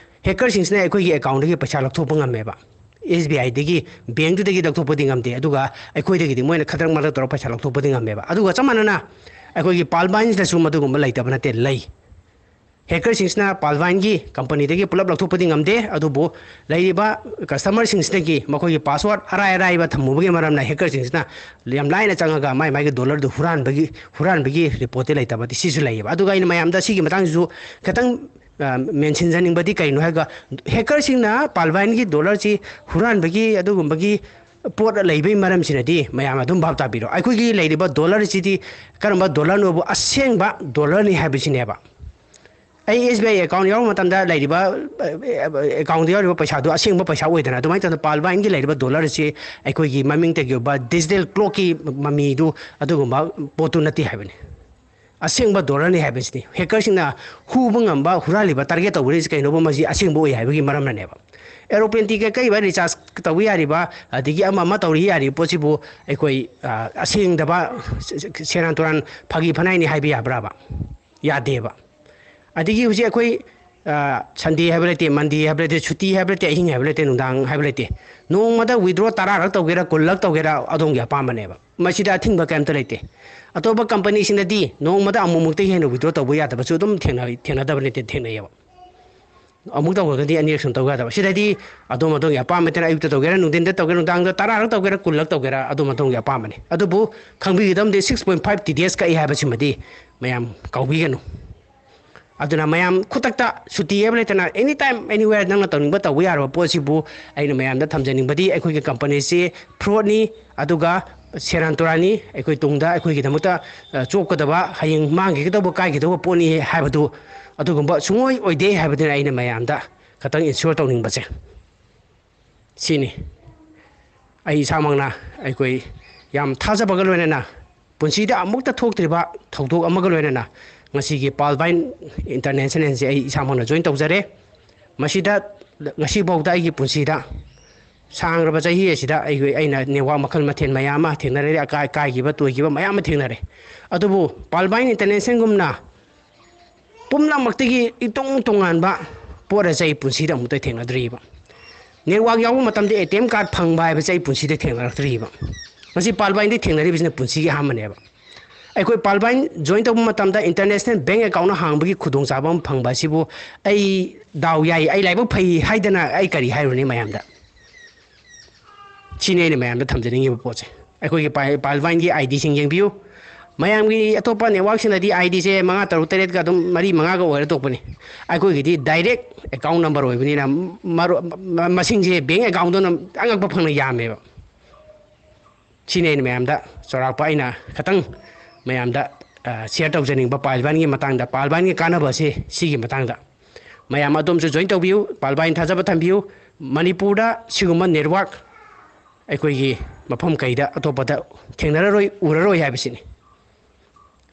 ꯍꯦꯀꯔꯁꯤꯡꯁꯤꯅ ꯑꯩꯈꯣꯏꯒꯤ ꯑꯦꯀꯥꯎꯟꯗꯒꯤ ꯄꯩꯁꯥ ꯂꯧꯊꯣꯛꯄ ꯉꯝꯃꯦꯕ꯫ ꯑꯦꯁ ꯕꯤ ꯑꯥꯏꯗꯒꯤ, ꯕꯦꯡꯗꯨꯗꯒꯤ ꯂꯧꯊꯣꯛꯄꯗꯤ ꯉꯝꯗꯦ, ꯑꯗꯨꯒ ꯑꯩꯈꯣꯏꯗꯒꯤꯗꯤ ꯃꯣꯏꯅ ꯈꯗ꯭ꯔꯛ ꯃꯗ꯭ꯔꯛ ꯇꯧꯔꯒ ꯄꯩꯁꯥ ꯂꯧꯊꯣꯛꯄꯗꯤ ꯉꯝꯃꯦꯕ꯫ ꯑꯗꯨꯒ ꯆꯞ ꯃꯥꯟꯅꯅ ꯑꯩꯈꯣꯏꯒꯤ ꯄꯥꯜꯕꯥꯏꯟꯁꯤꯗꯁꯨ ꯃꯗꯨꯒꯨꯝꯕ ꯂꯩꯇꯕ ꯅꯠꯇꯦ, ꯂꯩ꯫ ꯍꯦꯀꯔꯁꯤꯡꯁꯤꯅ ꯄꯥꯜꯕꯥꯏꯟꯒꯤ ꯀꯝꯄꯅꯤꯗꯒꯤ ꯄꯨꯂꯞ ꯂꯧꯊꯣꯛꯄꯗꯤ ꯉꯝꯗꯦ, ꯑꯗꯨꯕꯨ ꯂꯩꯔꯤꯕ ꯀꯁꯇꯃꯔꯁꯤꯡꯁꯤꯗꯒꯤ ꯃꯈꯣꯏꯒꯤ ꯄꯥꯁꯋꯥꯔꯗ ꯑꯔꯥꯏ ꯑꯔꯥꯏꯕ ꯊꯝꯃꯨꯕꯒꯤ ꯃꯔꯝꯅ ꯍꯦꯀꯔꯁꯤꯡꯁꯤꯅ ꯌꯥꯝ ꯂꯥꯏꯅ ꯆꯪꯉꯒ ꯃꯥꯏ ꯃꯥꯏꯒꯤ ꯗꯣꯂꯔꯗꯨ ꯍꯨꯔꯥꯟꯕꯒꯤ, ꯍꯨꯔꯥꯟꯕꯒꯤ ꯔꯤꯄꯣꯔꯠꯇꯤ ꯂꯩꯇꯕꯗꯤ ꯁꯤꯁꯨ ꯂꯩꯌꯦꯕ꯫ ꯑꯗꯨꯒ ꯑꯩꯅ ꯃꯌꯥꯝꯗ ꯁꯤꯒꯤ ꯃꯇꯥꯡꯁꯤꯁꯨ ꯈꯤꯇꯪ ꯃꯦꯟꯁꯤꯟꯖꯅꯤꯡꯕꯗꯤ ꯀꯩꯅꯣ ꯍꯥꯏꯔꯒ, ꯍꯦꯀꯔꯁꯤꯡꯅ ꯄꯥꯜꯕꯥꯏꯟꯒꯤ ꯗꯣꯂꯔꯁꯤ ꯍꯨꯔꯥꯟꯕꯒꯤ ꯑꯗꯨꯒꯨꯝꯕꯒꯤ ꯄꯣꯠ ꯂꯩꯕꯒꯤ ꯃꯔꯝꯁꯤꯅꯗꯤ ꯃꯌꯥꯝ ꯑꯗꯨꯝ ꯚꯥꯞ ꯇꯥꯕꯤꯔꯣ꯫ ꯑꯩꯈꯣꯏꯒꯤ ꯂꯩꯔꯤꯕ ꯗꯣꯂꯔꯁꯤꯗꯤ ꯀꯔꯝꯕ ꯗꯣꯂꯔꯅꯣꯕꯨ? ꯑꯁꯦꯡꯕ ꯗꯣꯂꯔꯅꯤ ꯍꯥꯏꯕꯁꯤꯅꯦꯕ꯫ ꯑꯩ ꯑꯦꯁ ꯕꯤ ꯑꯥꯏ ꯑꯦꯀꯥꯎꯟ ꯌꯥꯎꯕ ꯃꯇꯝꯗ ꯂꯩꯔꯤꯕ ꯑꯦꯀꯥꯎꯟꯗ ꯌꯥꯎꯔꯤꯕ ꯄꯩꯁꯥꯗꯣ ꯑꯁꯦꯡꯕ ꯄꯩꯁꯥ ꯑꯣꯏꯗꯅ, ꯑꯗꯨꯃꯥꯏꯅ ꯇꯧꯗꯅ ꯄꯥꯜꯕꯥꯏꯟꯒꯤ ꯂꯩꯔꯤꯕ ꯗꯣꯂꯔꯁꯤ ꯑꯩꯈꯣꯏꯒꯤ ꯃꯃꯤꯡꯇꯒꯤ ꯑꯣꯏꯕ ꯗꯤꯖꯤꯇꯦꯜ ꯀ꯭ꯂꯣꯛꯀꯤ ꯃꯃꯤꯗꯨ ꯑꯗꯨꯒꯨꯝꯕ ꯄꯣꯠꯇꯨ ꯅꯠꯇꯦ ꯍꯥꯏꯕꯅꯤ꯫ ꯑꯁꯦꯡꯕ ꯗꯣꯂꯔꯅꯤ ꯍꯥꯏꯕꯁꯤꯅꯤ꯫ ꯍꯦꯀꯔꯁꯤꯡꯅ ꯍꯨꯕ ꯉꯝꯕ, ꯍꯨꯔꯥꯜꯂꯤꯕ, ꯇꯥꯔꯒꯦꯠ ꯇꯧꯕꯤꯔꯤꯁꯤ ꯀꯩꯅꯣꯕ? ꯃꯁꯤ ꯑꯁꯦꯡꯕ ꯑꯣꯏ ꯍꯥꯏꯕꯒꯤ ꯃꯔꯝꯅꯅꯦꯕ꯫ ꯑꯦꯔꯣꯄ꯭ꯂꯦꯟ ꯇꯤꯀꯦꯠ ꯀꯛꯏꯕ, ꯔꯤꯆꯥꯔꯖ ꯇꯧꯕ ꯌꯥꯔꯤꯕ, ꯑꯗꯒꯤ ꯑꯃ ꯑꯃ ꯇꯧꯔꯤ ꯌꯥꯔꯤꯕ ꯄꯣꯠꯁꯤꯕꯨ ꯑꯩꯈꯣꯏ ꯑꯁꯦꯡꯗꯕ, ꯁꯦꯔꯥꯟ ꯇꯨꯔꯥꯟ, ꯐꯥꯒꯤ ꯐꯅꯥꯏꯅꯤ ꯍꯥꯏꯕ ꯌꯥꯕ꯭ꯔꯥꯕ? ꯌꯥꯗꯦꯕ꯫ ꯑꯗꯒꯤ ꯍꯧꯖꯤꯛ ꯑꯩꯈꯣꯏ ꯁꯟꯗꯦ ꯍꯥꯏꯕ ꯂꯩꯇꯦ, ꯃꯟꯗꯦ ꯍꯥꯏꯕ ꯂꯩꯇꯦ, ꯁꯨꯇꯤ ꯍꯥꯏꯕ ꯂꯩꯇꯦ, ꯑꯍꯤꯡ ꯍꯥꯏꯕ ꯂꯩꯇꯦ, ꯅꯨꯡꯗꯥꯡ ꯍꯥꯏꯕ ꯂꯩꯇꯦ꯫ ꯅꯣꯡꯃꯗ ꯋꯤꯗ꯭ꯔꯣ ꯇꯔꯥꯔꯛ ꯇꯧꯒꯦꯔꯥ, ꯀꯨꯟꯂꯛ ꯇꯧꯒꯦꯔꯥ, ꯑꯗꯣꯝꯒꯤ ꯑꯄꯥꯝꯕꯅꯦꯕ꯫ ꯃꯁꯤꯗ ꯑꯊꯤꯡꯕ ꯀꯩꯝꯇ ꯂꯩꯇꯦ꯫ ꯑꯇꯣꯞꯄ ꯀꯝꯄꯅꯤꯁꯤꯡꯅꯗꯤ ꯅꯣꯡꯃꯗ ꯑꯃꯨꯛꯃꯨꯛꯇꯒꯤ ꯍꯦꯟꯅ ꯋꯤꯗ꯭ꯔꯣ ꯇꯧꯕ ꯌꯥꯗꯕꯁꯨ ꯑꯗꯨꯝ ꯊꯦꯡꯅ-, ꯊꯦꯡꯅꯗꯕ ꯅꯠꯇꯦ, ꯊꯦꯡꯅꯩꯌꯦꯕ꯫ ꯑꯃꯨꯛ ꯇꯧꯈ꯭ꯔꯒꯗꯤ ꯑꯅꯤꯔꯛ ꯁꯨꯝ ꯇꯧ ꯌꯥꯗꯕ꯫ ꯁꯤꯗꯗꯤ ꯑꯗꯣꯝ ꯑꯗꯣꯝꯒꯤ ꯑꯄꯥꯝꯕ ꯅꯠꯇꯅ ꯑꯌꯨꯛꯇ ꯇꯧꯒꯦꯔꯥ, ꯅꯨꯡꯊꯤꯟꯗ ꯇꯧꯒꯦꯔꯥ, ꯅꯨꯡꯗꯥꯡꯗ ꯇꯔꯥꯔꯛ ꯇꯧꯒꯦꯔꯥ, ꯀꯨꯟꯂꯛ ꯇꯧꯒꯦꯔꯥ, ꯑꯗꯣꯝ ꯑꯗꯣꯝꯒꯤ ꯑꯄꯥꯝꯕꯅꯤ꯫ ꯑꯗꯨꯕꯨ ꯈꯪꯕꯤꯒꯗꯕꯗꯤ, six point five T D S ꯀꯛꯏ ꯍꯥꯏꯕꯁꯤꯃꯗꯤ ꯃꯌꯥꯝ ꯀꯥꯎꯕꯤꯒꯅꯨ꯫ ꯑꯗꯨꯅ ꯃꯌꯥꯝ ꯈꯨꯗꯛꯇ ꯁꯨꯇꯤ ꯍꯥꯏꯕ ꯂꯩꯇꯅ, anytime, anywhere ꯅꯪꯅ ꯇꯧꯅꯤꯡꯕ ꯇꯧꯕ ꯌꯥꯔꯕ ꯄꯣꯠꯁꯤꯕꯨ ꯑꯩꯅ ꯃꯌꯥꯝꯗ ꯊꯝꯖꯅꯤꯡꯕꯗꯤ, ꯑꯩꯈꯣꯏꯒꯤ ꯀꯝꯄꯅꯤꯁꯤ ꯐ꯭ꯔꯣꯗꯅꯤ, ꯑꯗꯨꯒ ꯁꯦꯔꯥꯟ ꯇꯨꯔꯥꯟꯅꯤ, ꯑꯩꯈꯣꯏ ꯇꯨꯡꯗ ꯑꯩꯈꯣꯏꯒꯤꯗꯃꯛꯇ, ꯑ, ꯆꯣꯞꯀꯗꯕ, ꯍꯌꯦꯡ ꯃꯥꯡꯈꯤꯒꯗꯧꯕ, ꯀꯥꯏꯒꯗꯧꯕ ꯄꯣꯠꯅꯤ ꯍꯥꯏꯕꯗꯨ ꯑꯗꯨꯒꯨꯝꯕ ꯁꯨꯡꯑꯣꯏ ꯑꯣꯏꯗꯦ ꯍꯥꯏꯕꯗꯨꯅ ꯑꯩꯅ ꯃꯌꯥꯝꯗ ꯈꯇꯪ ꯏꯟꯁꯤꯌꯣꯔ ꯇꯧꯅꯤꯡꯕꯁꯦ ꯁꯤꯅꯤ꯫ ꯑꯩ ꯏꯁꯥꯃꯛꯅ ꯑꯩꯈꯣꯏ ꯌꯥꯝ ꯊꯥꯖꯕꯒ ꯂꯣꯏꯅꯅ ꯄꯨꯟꯁꯤꯗ ꯑꯃꯨꯛꯇ ꯊꯣꯛꯇ꯭ꯔꯤꯕ ꯊꯧꯗꯣꯛ ꯑꯃꯒ ꯂꯣꯏꯅꯅ ꯉꯁꯤꯒꯤ ꯄꯥꯜꯕꯥꯏꯟ ꯏꯟꯇꯔꯅꯦꯁꯅꯦꯜꯁꯦ ꯑꯩ ꯏꯁꯥꯃꯛꯅ ꯖꯣꯏꯟ ꯇꯧꯖꯔꯦ꯫ ꯃꯁꯤꯗ ꯉꯁꯤꯐꯥꯎꯗ ꯑꯩꯒꯤ ꯄꯨꯟꯁꯤꯗ ꯁꯥꯡꯂꯕ ꯆꯍꯤ ꯑꯁꯤꯗ ꯑꯩꯈꯣꯏ, ꯑꯩꯅ ꯅꯦꯠꯋꯥꯛ ꯃꯈꯜ ꯃꯊꯦꯜ ꯃꯌꯥꯝ ꯑꯃ ꯊꯦꯡꯅꯔꯦ, ꯑꯀꯥꯏ-, ꯀꯥꯏꯈꯤꯕ, ꯇꯣꯏꯈꯤꯕ ꯃꯌꯥꯝ ꯑꯃ ꯊꯦꯡꯅꯔꯦ꯫ ꯑꯗꯨꯕꯨ ꯄꯥꯜꯕꯥꯏꯟ ꯏꯟꯇꯔꯅꯦꯁꯅꯦꯜꯒꯨꯝꯅ ꯄꯨꯝꯅꯃꯛꯇꯒꯤ ꯏꯇꯣꯡ ꯇꯣꯉꯥꯟꯕ ꯄꯣꯠ ꯑꯁꯦ ꯑꯩ ꯄꯨꯟꯁꯤꯗ ꯑꯃꯨꯛꯇ ꯊꯦꯡꯅꯗ꯭ꯔꯤꯕ꯫ ꯅꯦꯠꯋꯥꯛ ꯌꯥꯎꯕ ꯃꯇꯝꯗ ꯑꯦ ꯇꯤ ꯑꯦꯝ ꯀꯥꯔꯗ ꯐꯪꯕ ꯍꯥꯏꯕꯁꯦ ꯑꯩ ꯄꯨꯟꯁꯤꯗ ꯊꯦꯡꯅꯔꯛꯇ꯭ꯔꯤꯕ꯫ ꯃꯁꯤ ꯄꯥꯜꯕꯥꯏꯟꯗꯒꯤ ꯊꯦꯡꯅꯔꯤꯕꯁꯤꯅ ꯄꯨꯟꯁꯤꯒꯤ ꯑꯍꯥꯟꯕꯅꯦꯕ꯫ ꯑꯩꯈꯣꯏ ꯄꯥꯜꯕꯥꯏꯟ ꯖꯣꯏꯟ ꯇꯧꯕ ꯃꯇꯝꯗ ꯏꯟꯇꯔꯅꯦꯁꯅꯦꯜ ꯕꯦꯡ ꯑꯦꯀꯥꯎꯟ ꯍꯥꯡꯕꯒꯤ ꯈꯨꯗꯣꯡꯆꯥꯕ ꯑꯃ ꯐꯪꯕ ꯑꯁꯤꯕꯨ ꯑꯩ ꯗꯥꯎ ꯌꯥꯏ, ꯑꯩ ꯂꯥꯏꯕꯛ ꯐꯩ ꯍꯥꯏꯗꯅ ꯑꯩ ꯀꯔꯤ ꯍꯥꯏꯔꯨꯅꯤ ꯃꯌꯥꯝꯗ? ꯁꯤꯅꯤ ꯑꯩꯅ ꯃꯌꯥꯝꯗ ꯊꯝꯖꯅꯤꯡꯉꯤꯕ ꯄꯣꯠꯁꯦ꯫ ꯑꯩꯈꯣꯏꯒꯤ ꯄꯥꯏ-, ꯄꯥꯜꯕꯥꯏꯟꯒꯤ ꯑꯥꯏ ꯗꯤꯁꯤꯡ ꯌꯦꯡꯕꯤꯌꯨ꯫ ꯃꯌꯥꯝꯒꯤ ꯑꯇꯣꯞꯄ ꯅꯦꯠꯋꯥꯛꯁꯤꯡꯗꯗꯤ ꯑꯥꯏ ꯗꯤꯁꯦ ꯃꯉꯥ, ꯇꯔꯨꯛ, ꯇꯔꯦꯠꯀ ꯑꯗꯨꯝ ꯃꯔꯤ, ꯃꯉꯥꯒ ꯑꯣꯏꯔ ꯇꯣꯛꯄꯅꯤ꯫ ꯑꯩꯈꯣꯏꯒꯤꯗꯤ ꯗꯥꯏꯔꯦꯛ ꯑꯦꯀꯥꯎꯟ ꯅꯝꯕꯔ ꯑꯣꯏꯕꯅꯤꯅ ꯃꯔꯨ-, ꯃ-, ꯃꯁꯤꯡꯁꯦ ꯕꯦꯡ ꯑꯦꯀꯥꯎꯟꯗꯨꯅ ꯑꯉꯛꯄ ꯐꯪꯅ ꯌꯥꯝꯃꯦꯕ꯫ ꯁꯤꯅꯤ ꯑꯩꯅ ꯃꯌꯥꯝꯗ ꯆꯥꯎꯔꯥꯛꯄ ꯑꯩꯅ ꯈꯤꯇꯪ ꯃꯌꯥꯝꯗ, ꯑ, ꯁꯤꯌꯔ ꯇꯧꯖꯅꯤꯡꯕ ꯄꯥꯜꯕꯥꯟꯒꯤ ꯃꯇꯥꯡꯗ, ꯄꯥꯜꯕꯥꯟꯒꯤ ꯀꯥꯟꯅꯕ ꯑꯁꯤ ꯁꯤꯒꯤ ꯃꯇꯥꯡꯗ꯫ ꯃꯌꯥꯝ ꯑꯗꯣꯝꯁꯨ ꯖꯣꯏꯟ ꯇꯧꯕꯤꯌꯨ, ꯄꯥꯜꯕꯥꯟ ꯊꯥꯖꯕ ꯊꯝꯕꯤꯌꯨ꯫ ꯃꯅꯤꯄꯨꯔꯗ ꯁꯤꯒꯨꯝꯕ ꯅꯦꯠꯋꯥꯛ ꯑꯩꯈꯣꯏꯒꯤ ꯃꯐꯝ ꯀꯩꯗ ꯑꯇꯣꯞꯄꯗ ꯊꯦꯡꯅꯔꯔꯣꯏ, ꯎꯔꯔꯣꯏ ꯍꯥꯏꯕꯁꯤꯅꯤ꯫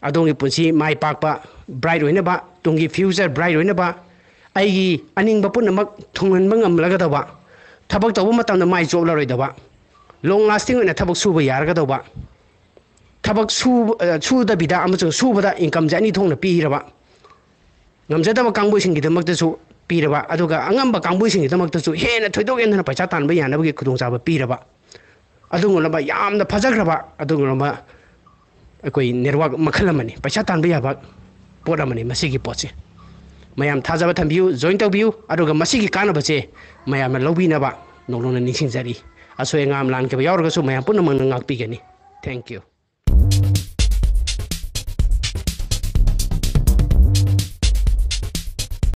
ꯑꯗꯣꯝꯒꯤ ꯄꯨꯟꯁꯤ ꯃꯥꯏ ꯄꯥꯛꯄ, ꯕ꯭ꯔꯥꯏꯠ ꯑꯣꯏꯅꯕ, ꯇꯨꯡꯒꯤ ꯐ꯭ꯌꯨꯆꯔ ꯕ꯭ꯔꯥꯏꯠ ꯑꯣꯏꯅꯕ, ꯑꯩꯒꯤ ꯑꯅꯤꯡꯕ ꯄꯨꯝꯅꯃꯛ ꯊꯨꯡꯍꯟꯕ ꯉꯝꯂꯒꯗꯕ, ꯊꯕꯛ ꯇꯧꯕ ꯃꯇꯝꯗ ꯃꯥꯏ ꯆꯣꯞꯂꯔꯣꯏꯗꯕ, ꯂꯣꯡ ꯂꯥꯁꯇꯤꯡ ꯑꯣꯏꯅ ꯊꯕꯛ ꯁꯨꯕ ꯌꯥꯔꯒꯗꯧꯕ, ꯊꯕꯛ ꯁꯨꯕ-, ꯑ, ꯁꯨꯗꯕꯤꯗ ꯑꯃꯁꯨꯡ ꯁꯨꯕꯗ ꯏꯟꯀꯝꯁꯦ ꯑꯅꯤ ꯊꯣꯛꯅ ꯄꯤꯔꯕ, ꯉꯝꯖꯗꯕ ꯀꯥꯡꯕꯨꯁꯤꯡꯒꯤꯗꯃꯛꯇꯁꯨ ꯄꯤꯔꯕ, ꯑꯗꯨꯒ ꯑꯉꯝꯕ ꯀꯥꯡꯕꯨꯁꯤꯡꯒꯤꯗꯃꯛꯇꯁꯨ ꯍꯦꯟꯅ ꯊꯣꯏꯗꯣꯛ ꯍꯦꯟꯗꯅ ꯄꯩꯁꯥ ꯇꯥꯟꯕ ꯌꯥꯅꯕꯒꯤ ꯈꯨꯗꯣꯡꯆꯥꯕ ꯄꯤꯔꯕ, ꯑꯗꯨꯒꯨꯝꯂꯕ ꯌꯥꯝꯅ ꯐꯖꯈ꯭ꯔꯕ ꯑꯗꯨꯒꯨꯝꯂꯕ ꯑꯩꯈꯣꯏ ꯅꯦꯠꯋꯥꯛ ꯃꯈꯜ ꯑꯃꯅꯤ, ꯄꯩꯁꯥ ꯇꯥꯟꯕ ꯌꯥꯕ ꯄꯣꯠ ꯑꯃꯅꯤ ꯃꯁꯤꯒꯤ ꯄꯣꯠꯁꯦ꯫ ꯃꯌꯥꯝ ꯊꯥꯖꯕ ꯊꯝꯕꯤꯌꯨ, ꯖꯣꯏꯟ ꯇꯧꯕꯤꯌꯨ, ꯑꯗꯨꯒ ꯃꯁꯤꯒꯤ ꯀꯥꯟꯅꯕꯁꯦ ꯃꯌꯥꯝꯅ ꯂꯧꯕꯤꯅꯕ ꯅꯧꯅꯧꯅ ꯅꯤꯡꯁꯤꯡꯖꯔꯤ꯫ ꯑꯁꯣꯏ ꯑꯉꯥꯝ ꯂꯥꯟꯈꯤꯕ ꯌꯥꯎꯔꯒꯁꯨ ꯃꯌꯥꯝ ꯄꯨꯝꯅꯃꯛꯅ ꯉꯥꯛꯄꯤꯒꯅꯤ꯫ Thank you꯫